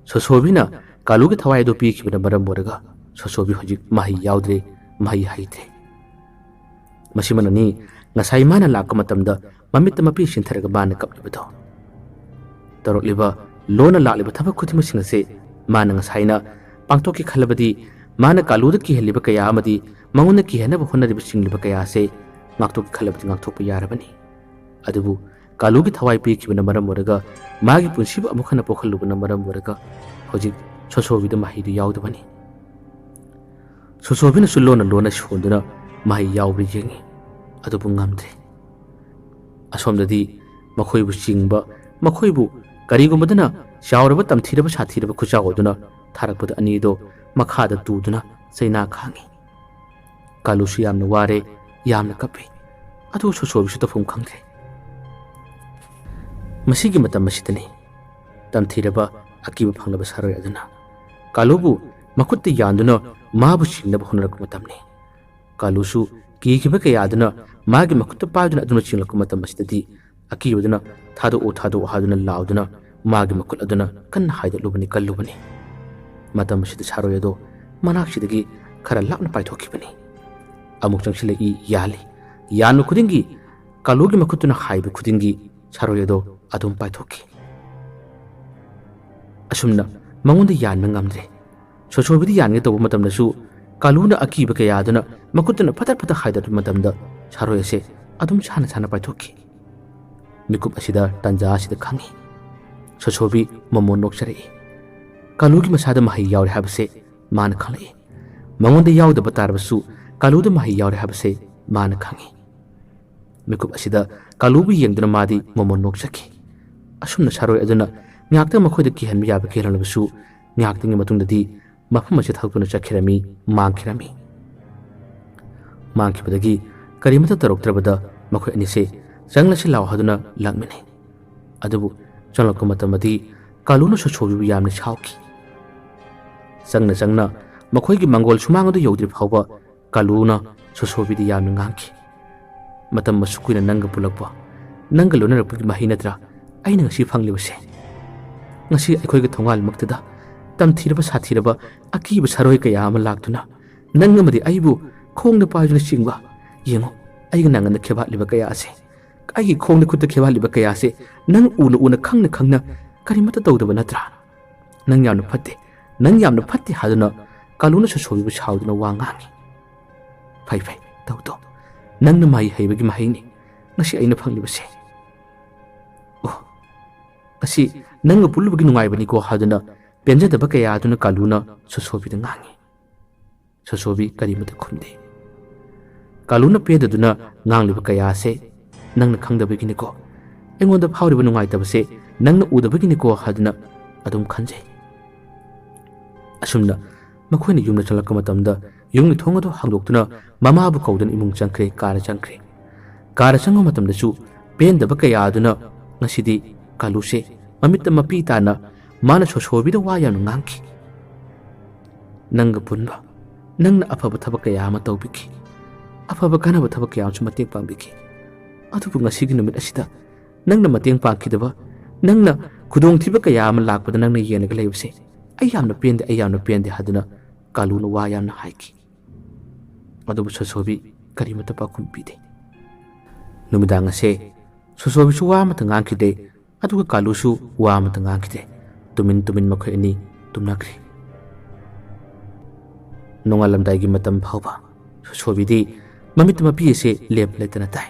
ꯁꯣꯁꯣꯕꯤꯅ ꯀꯥꯂꯨꯒꯤ ꯊꯋꯥꯏ ꯑꯗꯨ ꯄꯤꯈꯤꯕꯅ ꯃꯔꯝ ꯑꯣꯏꯔꯒ ꯁꯣꯁꯣꯕꯤ ꯍꯧꯖꯤꯛ ꯃꯍꯩ ꯌꯥꯎꯗ꯭ꯔꯦ, ꯃꯍꯩ ꯍꯩꯇ꯭ꯔꯦ꯫ ꯃꯁꯤꯃꯅꯅꯤ ꯉꯁꯥꯏ ꯃꯥꯅ ꯂꯥꯛꯄ ꯃꯇꯝꯗ ꯃꯃꯤꯠꯇ ꯃꯄꯤ ꯁꯤꯟꯊꯔꯒ ꯃꯥꯅ ꯀꯞꯂꯤꯕꯗꯣ꯫ ꯇꯧꯔꯛꯂꯤꯕ ꯂꯣꯟꯅ ꯂꯥꯛꯂꯤꯕ ꯊꯕꯛ ꯈꯨꯗꯤꯡꯃꯛꯁꯤꯡ ꯑꯁꯦ ꯃꯥꯅ ꯉꯁꯥꯏꯅ ꯄꯥꯡꯊꯣꯛꯀꯦ ꯈꯜꯂꯕꯗꯤ, ꯃꯥꯅ ꯀꯥꯂꯨꯗ ꯀꯤꯍꯜꯂꯤꯕ ꯀꯌꯥ ꯑꯃꯗꯤ ꯃꯉꯣꯟꯗ ꯀꯤꯍꯟꯅꯕ ꯍꯣꯠꯅꯔꯤꯕ ꯆꯤꯡꯂꯤꯕ ꯀꯌꯥ ꯑꯁꯦ ꯉꯥꯛꯊꯣꯛꯀꯦ ꯈꯜꯂꯕꯗꯤ ꯉꯥꯛꯊꯣꯛꯄ ꯌꯥꯔꯕꯅꯤ꯫ ꯑꯗꯨꯕꯨ ꯀꯥꯂꯨꯒꯤ ꯊꯋꯥꯏ ꯄꯤꯈꯤꯕꯅ ꯃꯔꯝ ꯑꯣꯏꯔꯒ, ꯃꯥꯒꯤ ꯄꯨꯟꯁꯤꯕꯨ ꯑꯃꯨꯛ ꯍꯟꯅ ꯄꯣꯛꯍꯜꯂꯨꯕꯅ ꯃꯔꯝ ꯑꯣꯏꯔꯒ, ꯍꯧꯖꯤꯛ ꯁꯣꯁꯣꯕꯤꯗ ꯃꯍꯩꯗꯨ ꯌꯥꯎꯗꯕꯅꯤ꯫ ꯁꯣꯁꯣꯕꯤꯅꯁꯨ ꯂꯣꯟꯅ ꯂꯣꯟꯅ ꯁꯣꯟꯗꯨꯅ ꯃꯍꯩ ꯌꯥꯎꯕ꯭ꯔꯥ ꯌꯦꯡꯉꯤ, ꯑꯗꯨꯕꯨ ꯉꯝꯗ꯭ꯔꯦ꯫ ꯑꯁꯣꯝꯗꯗꯤ ꯃꯈꯣꯏꯕꯨ ꯆꯤꯡꯕ, ꯃꯈꯣꯏꯕꯨ ꯀꯔꯤꯒꯨꯝꯕꯗꯅ ꯆꯥꯎꯔꯕ ꯇꯝꯊꯤꯔꯕ ꯁꯥꯊꯤꯔꯕ ꯈꯨꯆꯥꯎ ꯑꯗꯨꯅ ꯊꯥꯔꯛꯄꯗ ꯑꯅꯤꯗꯣ ꯃꯈꯥꯗ ꯇꯨꯗꯨꯅ ꯆꯩꯅꯥ ꯈꯥꯡꯉꯤ꯫ ꯀꯥꯂꯨꯁꯨ ꯌꯥꯝꯅ ꯋꯥꯔꯦ, ꯌꯥꯝꯅ ꯀꯞꯄꯤ꯫ ꯑꯗꯨ ꯁꯣꯁꯣꯕꯤꯁꯨ ꯇꯧꯐꯝ ꯈꯪꯗ꯭ꯔꯦ꯫ ꯃꯁꯤꯒꯤ ꯃꯇꯝ ꯑꯁꯤꯗꯅꯤ ꯇꯝꯊꯤꯔꯕ ꯑꯀꯤꯕ ꯐꯪꯂꯕ ꯁꯥꯔꯣꯏ ꯑꯗꯨꯅ ꯀꯥꯂꯨꯕꯨ ꯃꯈꯨꯠꯇ ꯌꯥꯟꯗꯨꯅ ꯃꯥꯕꯨ ꯆꯤꯡꯅꯕ ꯍꯣꯠꯅꯔꯛꯄ ꯃꯇꯝꯅꯤ꯫ ꯀꯥꯂꯨꯁꯨ ꯀꯤꯈꯤꯕ ꯀꯌꯥ ꯑꯗꯨꯅ ꯃꯥꯒꯤ ꯃꯈꯨꯠꯇ ꯄꯥꯏꯗꯨꯅ ꯑꯗꯨꯝꯅ ꯆꯤꯡꯂꯛꯄ ꯃꯇꯝ ꯑꯁꯤꯗꯗꯤ ꯑꯀꯤꯕꯗꯨꯅ "ꯊꯥꯗꯣꯛꯑꯣ, ꯊꯥꯗꯣꯛꯑꯣ" ꯍꯥꯏꯗꯨꯅ ꯂꯥꯎꯗꯨꯅ ꯃꯥꯒꯤ ꯃꯈꯨꯠ ꯑꯗꯨꯅ ꯀꯟꯅ ꯍꯥꯏꯗꯠꯂꯨꯕꯅꯤ, ꯀꯜꯂꯨꯕꯅꯤ꯫ ꯃꯇꯝ ꯑꯁꯤꯗ ꯁꯥꯔꯣꯏ ꯑꯗꯣ ꯃꯅꯥꯛꯁꯤꯗꯒꯤ ꯈꯔ ꯂꯥꯞꯅ ꯄꯥꯏꯊꯣꯛꯈꯤꯕꯅꯤ꯫ ꯑꯃꯨꯛ ꯆꯪꯁꯤꯜꯂꯛꯏ, ꯌꯥꯜꯂꯤ꯫ ꯌꯥꯟꯕ ꯈꯨꯗꯤꯡꯒꯤ, ꯀꯥꯂꯨꯒꯤ ꯃꯈꯨꯠꯇꯨꯅ ꯍꯥꯏꯕ ꯈꯨꯗꯤꯡꯒꯤ ꯁꯥꯔꯣꯏ ꯑꯗꯣ ꯑꯗꯨꯝ ꯄꯥꯏꯊꯣꯛꯈꯤ꯫ ꯑꯁꯨꯝꯅ ꯃꯉꯣꯟꯗ ꯌꯥꯟꯕ ꯉꯝꯗ꯭ꯔꯦ꯫ ꯁꯣꯁꯣꯕꯤꯗ ꯌꯥꯟꯒꯦ ꯇꯧꯕ ꯃꯇꯝꯗꯁꯨ ꯀꯥꯂꯨꯅ ꯑꯀꯤꯕ ꯀꯌꯥ ꯑꯗꯨꯅ ꯃꯈꯨꯠꯇꯨꯅ ꯐꯇꯠ ꯐꯇꯠ ꯍꯥꯏꯗꯠꯄ ꯃꯇꯝꯗ ꯁꯥꯔꯣꯏ ꯑꯁꯦ ꯑꯗꯨꯝ ꯁꯥꯟꯅ ꯁꯥꯟꯅ ꯄꯥꯏꯊꯣꯛꯈꯤ꯫ ꯃꯤꯀꯨꯞ ꯑꯁꯤꯗ ꯇꯟꯖꯥ ꯑꯁꯤꯗ ꯈꯪꯉꯤ, ꯁꯣꯁꯣꯕꯤ ꯃꯣꯃꯣꯟ ꯅꯣꯛꯆꯔꯛꯏ꯫ ꯀꯥꯂꯨꯒꯤ ꯃꯁꯥꯗ ꯃꯍꯩ ꯌꯥꯎꯔꯦ ꯍꯥꯏꯕꯁꯦ ꯃꯥꯅ ꯈꯪꯂꯛꯏ꯫ ꯃꯉꯣꯟꯗ ꯌꯥꯎꯗꯕ ꯇꯥꯔꯕꯁꯨ ꯀꯥꯂꯨꯗ ꯃꯍꯩ ꯌꯥꯎꯔꯦ ꯍꯥꯏꯕꯁꯦ ꯃꯥꯅ ꯈꯪꯉꯤ꯫ ꯃꯤꯀꯨꯞ ꯑꯁꯤꯗ ꯀꯥꯂꯨꯕꯨ ꯌꯦꯡꯗꯨꯅ ꯃꯥꯗꯤ ꯃꯣꯃꯣꯟ ꯅꯣꯛꯆꯈꯤ꯫ ꯑꯁꯨꯝꯅ ꯁꯥꯔꯣꯏ ꯑꯗꯨꯅ ꯉꯥꯏꯍꯥꯛꯇꯪ ꯃꯈꯣꯏꯗ ꯀꯤꯍꯟꯕ ꯌꯥꯕ ꯀꯤꯍꯜꯂꯝꯂꯕꯁꯨ, ꯉꯥꯏꯍꯥꯛꯇꯪꯒꯤ ꯃꯇꯨꯡꯗꯗꯤ ꯃꯐꯝ ꯑꯁꯤ ꯊꯥꯗꯣꯛꯇꯨꯅ ꯆꯠꯈꯤꯔꯝꯃꯤ, ꯃꯥꯡꯈꯤꯔꯝꯃꯤ꯫ ꯃꯥꯡꯈꯤꯕꯗꯒꯤ ꯀꯔꯤꯃꯠꯇ ꯇꯧꯔꯛꯇ꯭ꯔꯕꯗ ꯃꯈꯣꯏ ꯑꯅꯤꯁꯦ "ꯆꯪꯂꯁꯤ ꯂꯥꯎ" ꯍꯥꯏꯗꯨꯅ ꯂꯥꯛꯃꯤꯟꯅꯩ꯫ ꯑꯗꯨꯕꯨ ꯆꯪꯂꯛꯄ ꯃꯇꯝꯗꯗꯤ ꯀꯥꯂꯨꯅ ꯁꯣꯁꯣꯕꯤꯕꯨ ꯌꯥꯝꯅ ꯁꯥꯎꯈꯤ꯫ ꯆꯪꯅ ꯆꯪꯅ ꯃꯈꯣꯏꯒꯤ ꯃꯪꯒꯣꯜ ꯁꯨꯃꯥꯡ ꯑꯗꯨ ꯌꯧꯗ꯭ꯔꯤ ꯐꯥꯎꯕ ꯀꯥꯂꯨꯅ ꯁꯣꯁꯣꯕꯤꯗ ꯌꯥꯝꯅ ꯉꯥꯡꯈꯤ꯫ "ꯃꯇꯝ ꯑꯁꯨꯛ ꯀꯨꯏꯅ ꯅꯪꯒ ꯄꯨꯜꯂꯛꯄ, ꯅꯪꯒ ꯂꯣꯏꯅꯔꯛꯄꯒꯤ ꯃꯍꯩ ꯅꯠꯇ꯭ꯔꯥ ꯑꯩꯅ ꯉꯁꯤ ꯐꯪꯂꯤꯕꯁꯦ? ꯉꯁꯤ ꯑꯩꯈꯣꯏꯒꯤ ꯊꯣꯡꯒꯥꯜꯃꯛꯇꯗ ꯇꯝꯊꯤꯔꯕ ꯁꯥꯊꯤꯔꯕ ꯑꯀꯤꯕ ꯁꯥꯔꯣꯏ ꯀꯌꯥ ꯑꯃ ꯂꯥꯛꯇꯨꯅ ꯅꯪ ꯑꯃꯗꯤ ꯑꯩꯕꯨ ꯈꯣꯡꯗ ꯄꯥꯏꯗꯨꯅ ꯆꯤꯡꯕ꯫ ꯌꯦꯡꯉꯨ, ꯑꯩꯒꯤ ꯅꯥꯉꯟꯗ ꯈꯦꯕꯥꯠꯂꯤꯕ ꯀꯌꯥ ꯑꯁꯦ, ꯑꯩꯒꯤ ꯈꯣꯡꯗ ꯈꯨꯠꯇ ꯈꯦꯕꯥꯠꯂꯤꯕ ꯀꯌꯥ ꯑꯁꯦ ꯅꯪ ꯎꯅ ꯎꯅ ꯈꯪꯅ ꯈꯪꯅ "ꯀꯔꯤꯃꯠꯇ ꯇꯧꯗꯕ ꯅꯠꯇ꯭ꯔꯥ? ꯅꯪ ꯌꯥꯝꯅ ꯐꯠꯇꯦ, ꯅꯪ ꯌꯥꯝꯅ ꯐꯠꯇꯦ" ꯍꯥꯏꯗꯨꯅ ꯀꯥꯂꯨꯅ ꯁꯣꯁꯣꯕꯤꯕꯨ ꯁꯥꯎꯗꯨꯅ ꯋꯥ ꯉꯥꯡꯉꯤ꯫ "ꯐꯩ ꯐꯩ, ꯇꯧ ꯇꯧ, ꯅꯪꯅ ꯃꯍꯩ ꯍꯩꯕꯒꯤ ꯃꯍꯩꯅꯤ ꯉꯁꯤ ꯑꯩꯅ ꯐꯪꯂꯤꯕꯁꯦ꯫ ꯑꯣ, ꯉꯁꯤ ꯅꯪꯒ ꯄꯨꯜꯂꯨꯕꯒꯤ ꯅꯨꯡꯉꯥꯏꯕꯅꯤꯀꯣ" ꯍꯥꯏꯗꯨꯅ ꯄꯦꯟꯖꯗꯕ ꯀꯌꯥ ꯑꯗꯨꯅ ꯀꯥꯂꯨꯅ ꯁꯣꯁꯣꯕꯤꯗ ꯉꯥꯡꯉꯤ꯫ ꯁꯣꯁꯣꯕꯤ ꯀꯔꯤꯃꯠꯇ ꯈꯨꯝꯗꯦ꯫ ꯀꯥꯂꯨꯅ ꯄꯦꯟꯗꯗꯨꯅ ꯉꯥꯡꯂꯤꯕ ꯀꯌꯥ ꯑꯁꯦ "ꯅꯪꯅ ꯈꯪꯗꯕꯒꯤꯅꯤꯀꯣ, ꯑꯩꯉꯣꯟꯗ ꯐꯥꯎꯔꯤꯕ ꯅꯨꯡꯉꯥꯏꯇꯕꯁꯦ ꯅꯪꯅ ꯎꯗꯕꯒꯤꯅꯤꯀꯣ" ꯍꯥꯏꯗꯨꯅ ꯑꯗꯨꯝ ꯈꯟꯖꯩ꯫ ꯑꯁꯨꯝꯅ ꯃꯈꯣꯏꯅ ꯌꯨꯝꯗ ꯆꯪꯂꯛꯄ ꯃꯇꯝꯗ ꯌꯨꯝꯒꯤ ꯊꯣꯡ ꯑꯗꯨ ꯍꯥꯡꯗꯣꯛꯇꯨꯅ ꯃꯃꯥꯕꯨ ꯀꯧꯗꯨꯅ ꯏꯃꯨꯡ ꯆꯪꯈ꯭ꯔꯦ, ꯀꯥꯗ ꯆꯪꯈ꯭ꯔꯦ꯫ ꯀꯥꯗ ꯆꯪꯕ ꯃꯇꯝꯗꯁꯨ ꯄꯦꯟꯗꯕ ꯀꯌꯥ ꯑꯗꯨꯅ ꯉꯁꯤꯗꯤ ꯀꯥꯂꯨꯁꯦ ꯃꯃꯤꯠꯇ ꯃꯄꯤ ꯇꯥꯅ ꯃꯥꯅ ꯁꯣꯁꯣꯕꯤꯗ ꯋꯥ ꯌꯥꯝꯅ ꯉꯥꯡꯈꯤ꯫ "ꯅꯪꯒ ꯄꯨꯟꯕ, ꯅꯪꯅ ꯑꯐꯕ ꯊꯕꯛ ꯀꯌꯥ ꯑꯃ ꯇꯧꯕꯤꯈꯤ, ꯑꯐꯕ ꯀꯥꯟꯅꯕ ꯊꯕꯛ ꯀꯌꯥ ꯑꯃꯁꯨ ꯃꯇꯦꯡ ꯄꯥꯡꯕꯤꯈꯤ꯫ ꯑꯗꯨꯕꯨ ꯉꯁꯤꯒꯤ ꯅꯨꯃꯤꯠ ꯑꯁꯤꯗ ꯅꯪꯅ ꯃꯇꯦꯡ ꯄꯥꯡꯈꯤꯗꯕ, ꯅꯪꯅ ꯈꯨꯗꯣꯡꯊꯤꯕ ꯀꯌꯥ ꯑꯃ ꯂꯥꯛꯄꯗ ꯅꯪꯅ ꯌꯦꯡꯂꯒ ꯂꯩꯕꯁꯦ ꯑꯩ ꯌꯥꯝꯅ ꯄꯦꯟꯗꯦ, ꯑꯩ ꯌꯥꯝꯅ ꯄꯦꯟꯗꯦ" ꯍꯥꯏꯗꯨꯅ ꯀꯥꯂꯨꯅ ꯋꯥ ꯌꯥꯝꯅ ꯍꯥꯏꯈꯤ꯫ ꯑꯗꯨꯕꯨ ꯁꯣꯁꯣꯕꯤ ꯀꯔꯤꯃꯠꯇ ꯄꯥꯎꯈꯨꯝ ꯄꯤꯗꯦ꯫ ꯅꯨꯃꯤꯗꯥꯡ ꯑꯁꯦ ꯁꯣꯁꯣꯕꯤꯁꯨ ꯋꯥ ꯑꯃꯠꯇ ꯉꯥꯡꯈꯤꯗꯦ, ꯑꯗꯨꯒ ꯀꯥꯂꯨꯁꯨ ꯋꯥ ꯑꯃꯠꯇ ꯉꯥꯡꯈꯤꯗꯦ꯫ ꯇꯨꯃꯤꯟ ꯇꯨꯃꯤꯟ ꯃꯈꯣꯏ ꯑꯅꯤ ꯇꯨꯝꯅꯈ꯭ꯔꯦ꯫ ꯅꯣꯡꯉꯥꯜꯂꯝꯗꯥꯏꯒꯤ ꯃꯇꯝ ꯐꯥꯎꯕ ꯁꯣꯁꯣꯕꯤꯗꯤ ꯃꯃꯤꯠꯇ ꯃꯄꯤ ꯑꯁꯦ ꯂꯦꯞ ꯂꯩꯇꯅ ꯇꯥꯏ꯫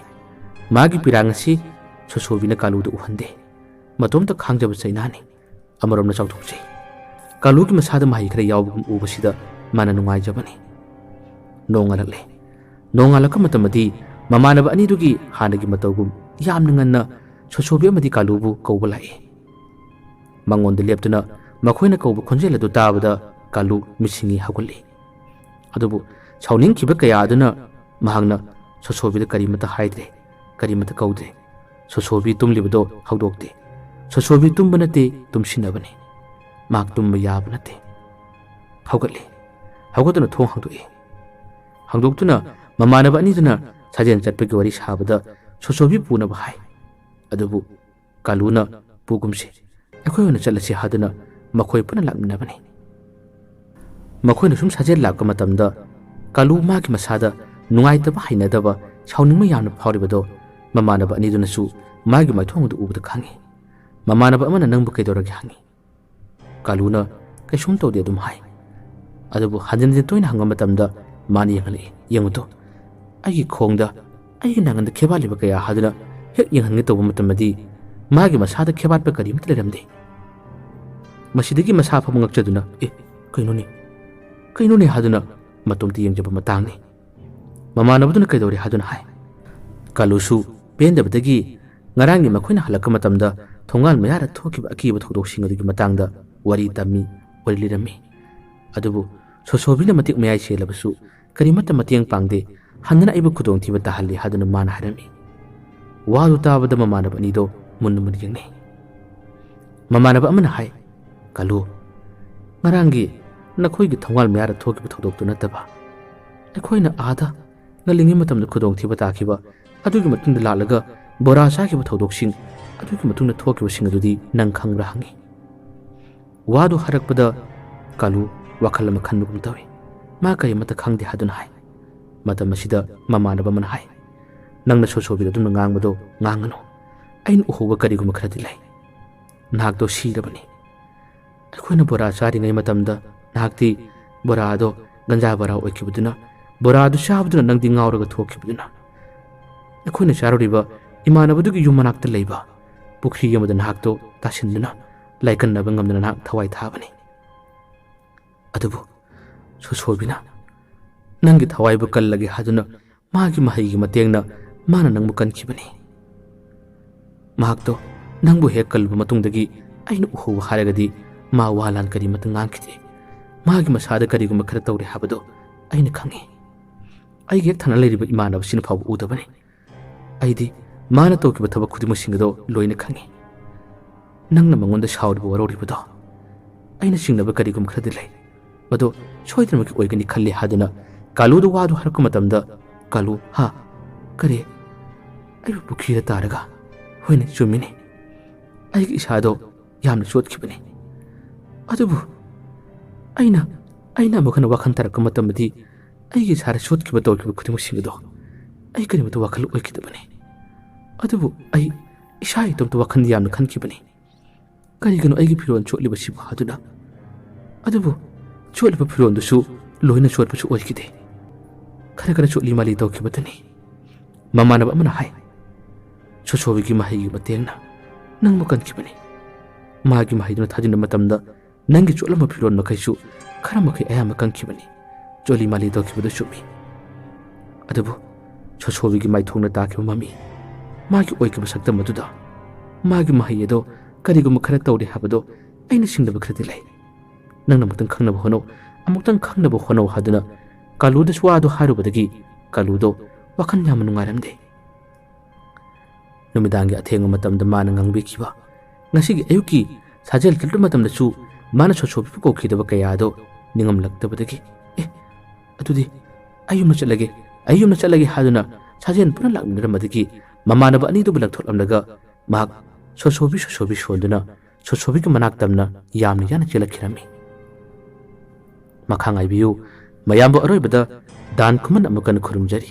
ꯃꯥꯒꯤ ꯄꯤꯔꯥꯡ ꯑꯁꯤ ꯁꯣꯁꯣꯕꯤꯅ ꯀꯥꯂꯨꯗ ꯎꯍꯟꯗꯦ꯫ ꯃꯇꯣꯝꯇ ꯈꯥꯡꯖꯕ ꯆꯩꯅꯥꯅꯤ꯫ ꯑꯃꯔꯣꯝꯗ ꯆꯥꯎꯊꯣꯛꯆꯩ꯫ ꯀꯥꯂꯨꯒꯤ ꯃꯁꯥꯗ ꯃꯍꯩ ꯈꯔ ꯌꯥꯎꯕꯒꯨꯝ ꯎꯕꯁꯤꯗ ꯃꯥꯅ ꯅꯨꯡꯉꯥꯏꯖꯕꯅꯤ꯫ ꯅꯣꯡꯉꯥꯜꯂꯛꯂꯦ꯫ ꯅꯣꯡꯉꯥꯜꯂꯛꯄ ꯃꯇꯝꯗꯗꯤ ꯃꯃꯥꯟꯅꯕ ꯑꯅꯤꯗꯨꯒꯤ ꯍꯥꯟꯅꯒꯤ ꯃꯇꯧꯒꯨꯝ ꯌꯥꯝꯅ ꯉꯟꯅ ꯁꯣꯁꯣꯕꯤ ꯑꯃꯗꯤ ꯀꯥꯂꯨꯕꯨ ꯀꯧꯕ ꯂꯥꯛꯏ꯫ ꯃꯉꯣꯟꯗ ꯂꯦꯞꯇꯨꯅ ꯃꯈꯣꯏꯅ ꯀꯧꯕ ꯈꯣꯟꯖꯦꯜ ꯑꯗꯨ ꯇꯥꯕꯗ ꯀꯥꯂꯨ ꯃꯤꯠꯁꯤꯡꯏ ꯍꯧꯒꯠꯂꯤ꯫ ꯑꯗꯨꯕꯨ ꯁꯥꯎꯅꯤꯡꯈꯤꯕ ꯀꯌꯥ ꯑꯗꯨꯅ ꯃꯍꯥꯛꯅ ꯁꯣꯁꯣꯕꯤꯗ ꯀꯔꯤꯃꯠꯇ ꯍꯥꯏꯗ꯭ꯔꯦ, ꯀꯔꯤꯃꯠꯇ ꯀꯧꯗ꯭ꯔꯦ꯫ ꯁꯣꯁꯣꯕꯤ ꯇꯨꯝꯂꯤꯕꯗꯣ ꯍꯧꯗꯣꯛꯇꯦ꯫ ꯁꯣꯁꯣꯕꯤ ꯇꯨꯝꯕ ꯅꯠꯇꯦ, ꯇꯨꯝꯁꯤꯟꯅꯕꯅꯤ꯫ ꯃꯍꯥꯛ ꯇꯨꯝꯕ ꯌꯥꯕ ꯅꯠꯇꯦ꯫ ꯍꯧꯒꯠꯂꯤ꯫ ꯍꯧꯒꯠꯇꯨꯅ ꯊꯣꯡ ꯍꯥꯡꯗꯣꯛꯏ꯫ ꯍꯥꯡꯗꯣꯛꯇꯨꯅ ꯃꯃꯥꯟꯅꯕ ꯑꯅꯤꯗꯨꯅ ꯁꯥꯖꯦꯜ ꯆꯠꯄꯒꯤ ꯋꯥꯔꯤ ꯁꯥꯕꯗ ꯁꯣꯁꯣꯕꯤ ꯄꯨꯅꯕ ꯍꯥꯏ꯫ ꯑꯗꯨꯕꯨ ꯀꯥꯂꯨꯅ "ꯄꯨꯒꯨꯝꯁꯤ, ꯑꯩꯈꯣꯏ ꯑꯣꯏꯅ ꯆꯠꯂꯁꯤ" ꯍꯥꯏꯗꯨꯅ ꯃꯈꯣꯏ ꯄꯨꯟꯅ ꯂꯥꯛꯃꯤꯟꯅꯕꯅꯤ꯫ ꯃꯈꯣꯏꯅ ꯁꯨꯝ ꯁꯥꯖꯦꯜ ꯂꯥꯛꯄ ꯃꯇꯝꯗ ꯀꯥꯂꯨ ꯃꯥꯒꯤ ꯃꯁꯥꯗ ꯅꯨꯡꯉꯥꯏꯇꯕ, ꯍꯩꯅꯗꯕ, ꯁꯥꯎꯅꯤꯡꯕ ꯌꯥꯝꯅ ꯐꯥꯎꯔꯤꯕꯗꯣ ꯃꯃꯥꯟꯅꯕ ꯑꯅꯤꯗꯨꯅꯁꯨ ꯃꯥꯒꯤ ꯃꯥꯏꯊꯣꯡ ꯑꯗꯨ ꯎꯕꯗ ꯈꯪꯏ꯫ ꯃꯃꯥꯟꯅꯕ ꯑꯃꯅ "ꯅꯪꯕꯨ ꯀꯩꯗꯧꯔꯒꯦ?" ꯍꯪꯉꯤ꯫ ꯀꯥꯂꯨꯅ "ꯀꯩꯁꯨꯝ ꯇꯧꯗꯦ" ꯑꯗꯨꯝ ꯍꯥꯏ꯫ ꯑꯗꯨꯕꯨ ꯍꯟꯖꯤꯟ ꯍꯟꯖꯤꯟ ꯇꯣꯏꯅ ꯍꯪꯕ ꯃꯇꯝꯗ ꯃꯥꯅ ꯌꯦꯡꯍꯜꯂꯛꯏ꯫ "ꯌꯦꯡꯉꯨ ꯇꯨ, ꯑꯩꯒꯤ ꯈꯣꯡꯗ, ꯑꯩꯒꯤ ꯅꯥꯉꯟꯗ ꯈꯦꯕꯥꯠꯂꯤꯕ ꯀꯌꯥ" ꯍꯥꯏꯗꯨꯅ ꯍꯦꯛ ꯌꯦꯡꯍꯟꯒꯦ ꯇꯧꯕ ꯃꯇꯝꯗꯗꯤ ꯃꯥꯒꯤ ꯃꯁꯥꯗ ꯈꯦꯕꯥꯠꯄ ꯀꯔꯤꯃꯠꯇ ꯂꯩꯔꯝꯗꯦ꯫ ꯃꯁꯤꯗꯒꯤ ꯃꯁꯥ ꯐꯥꯎꯕ ꯉꯛꯆꯗꯨꯅ "ꯑꯦ, ꯀꯩꯅꯣꯅꯦ, ꯀꯩꯅꯣꯅꯦ?" ꯍꯥꯏꯗꯨꯅ ꯃꯇꯣꯝꯇ ꯌꯦꯡꯖꯕ ꯃꯇꯥꯡꯅꯤ꯫ ꯃꯃꯥꯟꯅꯕꯗꯨꯅ "ꯀꯩꯗꯧꯔꯦ?" ꯍꯥꯏꯗꯨꯅ ꯍꯥꯏ꯫ ꯀꯥꯂꯨꯁꯨ ꯄꯦꯟꯗꯕꯗꯒꯤ ꯉꯔꯥꯡꯒꯤ ꯃꯈꯣꯏꯅ ꯍꯜꯂꯛꯄ ꯃꯇꯝꯗ ꯊꯣꯡꯒꯥꯜ ꯃꯌꯥꯗ ꯊꯣꯛꯈꯤꯕ ꯑꯀꯤꯕ ꯊꯧꯗꯣꯛꯁꯤꯡ ꯑꯗꯨꯒꯤ ꯃꯇꯥꯡꯗ ꯋꯥꯔꯤ ꯇꯝꯃꯤ, ꯋꯥꯔꯤ ꯂꯤꯔꯝꯃꯤ꯫ ꯑꯗꯨꯕꯨ ꯁꯣꯁꯣꯕꯤꯅ ꯃꯇꯤꯛ ꯃꯌꯥꯏ ꯆꯦꯜꯂꯕꯁꯨ ꯀꯔꯤꯃꯠꯇ ꯃꯇꯦꯡ ꯄꯥꯡꯗꯦ, ꯍꯟꯗꯅ ꯑꯩꯕꯨ ꯈꯨꯗꯣꯡꯊꯤꯕ ꯇꯥꯍꯜꯂꯤ ꯍꯥꯏꯗꯨꯅ ꯃꯥꯅ ꯍꯥꯏꯔꯝꯃꯤ꯫ ꯋꯥꯗꯨ ꯇꯥꯕꯗ ꯃꯃꯥꯟꯅꯕ ꯑꯅꯤꯗꯣ ꯃꯨꯟꯅ ꯃꯨꯟꯅ ꯌꯦꯡꯅꯩ꯫ ꯃꯃꯥꯟꯅꯕ ꯑꯃꯅ ꯍꯥꯏ, "ꯀꯥꯂꯨ, ꯉꯔꯥꯡꯒꯤ ꯅꯈꯣꯏꯒꯤ ꯊꯣꯡꯒꯥꯜ ꯃꯌꯥꯗ ꯊꯣꯛꯈꯤꯕ ꯊꯧꯗꯣꯛꯇꯨ ꯅꯠꯇꯕ, ꯑꯩꯈꯣꯏꯅ ꯑꯥꯗ ꯉꯜꯂꯤꯉꯩ ꯃꯇꯝꯗ ꯈꯨꯗꯣꯡꯊꯤꯕ ꯇꯥꯈꯤꯕ, ꯑꯗꯨꯒꯤ ꯃꯇꯨꯡꯗ ꯂꯥꯛꯂꯒ ꯕꯣꯔꯥ ꯆꯥꯈꯤꯕ ꯊꯧꯗꯣꯛꯁꯤꯡ, ꯑꯗꯨꯒꯤ ꯃꯇꯨꯡꯗ ꯊꯣꯛꯈꯤꯕꯁꯤꯡ ꯑꯗꯨꯗꯤ ꯅꯪ ꯈꯪꯕ꯭ꯔꯥ?" ꯍꯪꯉꯤ꯫ ꯋꯥꯗꯨ ꯍꯥꯏꯔꯛꯄꯗ ꯀꯥꯂꯨ ꯋꯥꯈꯜ ꯑꯃ ꯈꯟꯕꯒꯨꯝ ꯇꯧꯏ꯫ ꯃꯥ ꯀꯔꯤꯃꯠꯇ ꯈꯪꯗꯦ ꯍꯥꯏꯗꯨꯅ ꯍꯥꯏ꯫ ꯃꯇꯝ ꯑꯁꯤꯗ ꯃꯃꯥꯟꯅꯕ ꯑꯃꯅ ꯍꯥꯏ, "ꯅꯪꯅ ꯁꯣꯁꯣꯕꯤꯗ ꯑꯗꯨꯝꯅ ꯉꯥꯡꯕꯗꯣ ꯉꯥꯡꯒꯅꯨ꯫ ꯑꯩꯅ ꯎꯍꯧꯕ ꯀꯔꯤꯒꯨꯝꯕ ꯈꯔꯗꯤ ꯂꯩ꯫ ꯅꯍꯥꯛꯇꯣ ꯁꯤꯔꯕꯅꯤ꯫ ꯑꯩꯈꯣꯏꯅ ꯕꯣꯔꯥ ꯆꯥꯔꯤꯉꯩ ꯃꯇꯝꯗ ꯅꯍꯥꯛꯇꯤ ꯕꯣꯔꯥ ꯑꯗꯣ ꯒꯟꯖꯥ ꯕꯣꯔꯥ ꯑꯣꯏꯈꯤꯕꯗꯨꯅ, ꯕꯣꯔꯥ ꯑꯗꯨ ꯆꯥꯕꯗꯨꯅ ꯅꯪꯗꯤ ꯉꯥꯎꯔꯒ ꯊꯣꯛꯈꯤꯕꯗꯨꯅ, ꯑꯩꯈꯣꯏꯅ ꯆꯥꯔꯨꯔꯤꯕ ꯏꯃꯥꯟꯅꯕꯗꯨꯒꯤ ꯌꯨꯝ ꯃꯅꯥꯛꯇ ꯂꯩꯕ ꯄꯨꯈ꯭ꯔꯤ ꯑꯃꯗ ꯅꯍꯥꯛꯇꯣ ꯇꯥꯁꯤꯟꯗꯨꯅ ꯂꯥꯏꯀꯠꯅꯕ ꯉꯝꯗꯅ ꯅꯍꯥꯛ ꯊꯋꯥꯏ ꯊꯥꯕꯅꯤ꯫ ꯑꯗꯨꯕꯨ ꯁꯣꯁꯣꯕꯤꯅ ꯅꯪꯒꯤ ꯊꯋꯥꯏꯕꯨ ꯀꯜꯂꯒꯦ ꯍꯥꯏꯗꯨꯅ ꯃꯥꯒꯤ ꯃꯍꯩꯒꯤ ꯃꯇꯦꯡꯅ ꯃꯥꯅ ꯅꯪꯕꯨ ꯀꯟꯈꯤꯕꯅꯤ꯫ ꯃꯍꯥꯛꯇꯣ ꯅꯪꯕꯨ ꯍꯦꯛ ꯀꯜꯂꯨꯕ ꯃꯇꯨꯡꯗꯒꯤ ꯑꯩꯅ ꯎꯍꯧꯕ ꯍꯥꯏꯔꯒꯗꯤ ꯃꯥ ꯋꯥ ꯂꯥꯟ ꯀꯔꯤꯃꯠꯇ ꯉꯥꯡꯈꯤꯗꯦ꯫ ꯃꯥꯒꯤ ꯃꯁꯥꯗ ꯀꯔꯤꯒꯨꯝꯕ ꯈꯔ ꯇꯧꯔꯦ ꯍꯥꯏꯕꯗꯣ ꯑꯩꯅ ꯈꯪꯉꯤ꯫ ꯑꯩꯒꯤ ꯍꯦꯛ ꯊꯪꯅ ꯂꯩꯔꯤꯕ ꯏꯃꯥꯟꯅꯕꯁꯤꯅ ꯐꯥꯎꯕ ꯎꯗꯕꯅꯤ꯫ ꯑꯩꯗꯤ ꯃꯥꯅ ꯇꯧꯈꯤꯕ ꯊꯕꯛ ꯈꯨꯗꯤꯡꯃꯛꯁꯤꯡ ꯑꯗꯣ ꯂꯣꯏꯅ ꯈꯪꯉꯤ꯫ ꯅꯪꯅ ꯃꯉꯣꯟꯗ ꯁꯥꯎꯔꯤꯕ ꯋꯥꯔꯧꯔꯤꯕꯗꯣ ꯑꯩꯅ ꯆꯤꯡꯅꯕ ꯀꯔꯤꯒꯨꯝꯕ ꯈꯔꯗꯤ ꯂꯩ꯫ ꯃꯗꯣ ꯁꯣꯏꯗꯅꯃꯛꯀꯤ ꯑꯣꯏꯒꯅꯤ ꯈꯜꯂꯤ" ꯍꯥꯏꯗꯨꯅ ꯀꯥꯂꯨꯗ ꯋꯥꯗꯨ ꯍꯥꯏꯔꯛꯄ ꯃꯇꯝꯗ ꯀꯥꯂꯨ, "ꯍꯥ? ꯀꯔꯤ? ꯑꯩꯕꯨ ꯄꯨꯈ꯭ꯔꯤꯗ ꯇꯥꯔꯒ? ꯍꯣꯏꯅꯦ, ꯆꯨꯝꯃꯤꯅꯦ꯫ ꯑꯩꯒꯤ ꯏꯁꯥꯗꯣ ꯌꯥꯝꯅ ꯆꯣꯠꯈꯤꯕꯅꯤ꯫ ꯑꯗꯨꯕꯨ ꯑꯩꯅ, ꯑꯩꯅ ꯑꯃꯨꯛ ꯍꯟꯅ ꯋꯥꯈꯜ ꯇꯥꯔꯛꯄ ꯃꯇꯝꯗꯗꯤ ꯑꯩꯒꯤ ꯏꯁꯥꯗ ꯆꯣꯠꯈꯤꯕ ꯇꯧꯈꯤꯕ ꯈꯨꯗꯤꯡꯃꯛꯁꯤꯡ ꯑꯗꯣ ꯑꯩ ꯀꯔꯤꯃꯠꯇ ꯋꯥꯈꯜ ꯑꯣꯏꯈꯤꯗꯕꯅꯤ꯫ ꯑꯗꯨꯕꯨ ꯑꯩ ꯏꯁꯥ ꯏꯇꯣꯝꯇ ꯋꯥꯈꯜꯗꯤ ꯌꯥꯝꯅ ꯈꯟꯈꯤꯕꯅꯤ꯫ "ꯀꯔꯤꯒꯤꯅꯣ ꯑꯩꯒꯤ ꯐꯤꯔꯣꯜ ꯆꯣꯠꯂꯤꯕꯁꯤꯕꯨ?" ꯍꯥꯏꯗꯨꯅ꯫ ꯑꯗꯨꯕꯨ ꯆꯣꯠꯂꯤꯕ ꯐꯤꯔꯣꯜꯗꯨꯁꯨ ꯂꯣꯏꯅ ꯆꯣꯠꯄꯁꯨ ꯑꯣꯏꯈꯤꯗꯦ꯫ ꯈꯔ ꯈꯔ ꯆꯣꯠꯂꯤ ꯃꯥꯜꯂꯤ ꯇꯧꯈꯤꯕꯗꯅꯤ ꯃꯃꯥꯟꯅꯕ ꯑꯃꯅ ꯍꯥꯏ, "ꯁꯣꯁꯣꯕꯤꯒꯤ ꯃꯍꯩꯒꯤ ꯃꯇꯦꯡꯅ ꯅꯪꯕꯨ ꯀꯟꯈꯤꯕꯅꯤ꯫ ꯃꯥꯒꯤ ꯃꯍꯩꯗꯨꯅ ꯊꯥꯖꯤꯟꯕ ꯃꯇꯝꯗ ꯅꯪꯒꯤ ꯆꯣꯠꯂꯝꯕ ꯐꯤꯔꯣꯜ ꯃꯈꯩꯁꯨ ꯈꯔ ꯃꯈꯩ ꯑꯌꯥꯝꯕ ꯀꯪꯈꯤꯕꯅꯤ꯫ ꯆꯣꯠꯂꯤ ꯃꯥꯜꯂꯤ ꯇꯧꯈꯤꯕꯗꯨ ꯆꯨꯝꯃꯤ꯫ ꯑꯗꯨꯕꯨ ꯁꯣꯁꯣꯕꯤꯒꯤ ꯃꯥꯏꯊꯣꯡꯅ ꯇꯥꯈꯤꯕ ꯃꯃꯤ, ꯃꯥꯒꯤ ꯑꯣꯏꯈꯤꯕ ꯁꯛꯇꯝ ꯑꯗꯨꯗ ꯃꯥꯒꯤ ꯃꯍꯩ ꯑꯗꯣ ꯀꯔꯤꯒꯨꯝꯕ ꯈꯔ ꯇꯧꯔꯦ ꯍꯥꯏꯕꯗꯣ ꯑꯩꯅ ꯁꯤꯡꯅꯕ ꯈꯔꯗꯤ ꯂꯩ꯫ ꯅꯪꯅ ꯑꯃꯨꯛꯇꯪ ꯈꯪꯅꯕ ꯍꯣꯠꯅꯧ, ꯑꯃꯨꯛꯇꯪ ꯈꯪꯅꯕ ꯍꯣꯠꯅꯧ" ꯍꯥꯏꯗꯨꯅ ꯀꯥꯂꯨꯗꯁꯨ ꯋꯥꯗꯣ ꯍꯥꯏꯔꯨꯕꯗꯒꯤ ꯀꯥꯂꯨꯗꯣ ꯋꯥꯈꯜ ꯌꯥꯝꯅ ꯅꯨꯡꯉꯥꯏꯔꯝꯗꯦ꯫ ꯅꯨꯃꯤꯗꯥꯡꯒꯤ ꯑꯊꯦꯡꯕ ꯃꯇꯝꯗ ꯃꯥꯅ ꯉꯥꯡꯕꯤꯈꯤꯕ, ꯉꯁꯤꯒꯤ ꯑꯌꯨꯛꯀꯤ ꯁꯥꯖꯦꯜ ꯆꯠꯄ ꯃꯇꯝꯗꯁꯨ ꯃꯥꯅ ꯁꯣꯁꯣꯕꯤꯕꯨ ꯀꯧꯈꯤꯗꯕ ꯀꯌꯥ ꯑꯗꯣ ꯅꯤꯡꯉꯝꯂꯛꯇꯕꯗꯒꯤ, "ꯑꯦ, ꯑꯗꯨꯗꯤ ꯑꯩ ꯌꯨꯝꯗ ꯆꯠꯂꯒꯦ, ꯑꯩ ꯌꯨꯝꯗ ꯆꯠꯂꯒꯦ" ꯍꯥꯏꯗꯨꯅ ꯁꯥꯖꯦꯜ ꯄꯨꯟꯅ ꯂꯥꯛꯃꯤꯟꯅꯔꯝꯕꯗꯒꯤ ꯃꯃꯥꯟꯅꯕ ꯑꯅꯤꯗꯨꯕꯨ ꯂꯪꯊꯣꯛꯂꯝꯂꯒ ꯃꯍꯥꯛ ꯁꯣꯁꯣꯕꯤ ꯁꯣꯁꯣꯕꯤ ꯁꯣꯟꯗꯨꯅ ꯁꯣꯁꯣꯕꯤꯒꯤ ꯃꯅꯥꯛ ꯇꯝꯅ ꯌꯥꯝꯅ ꯌꯥꯅ ꯆꯦꯜꯂꯛꯈꯤꯔꯝꯃꯤ꯫ ꯃꯈꯥ ꯉꯥꯏꯕꯤꯌꯨ꯫ ꯃꯌꯥꯝꯕꯨ ꯑꯔꯣꯏꯕꯗ ꯗꯥꯟ ꯈꯨꯃꯟ ꯑꯃꯨꯛ ꯍꯟꯅ ꯈꯨꯔꯨꯝꯖꯔꯤ꯫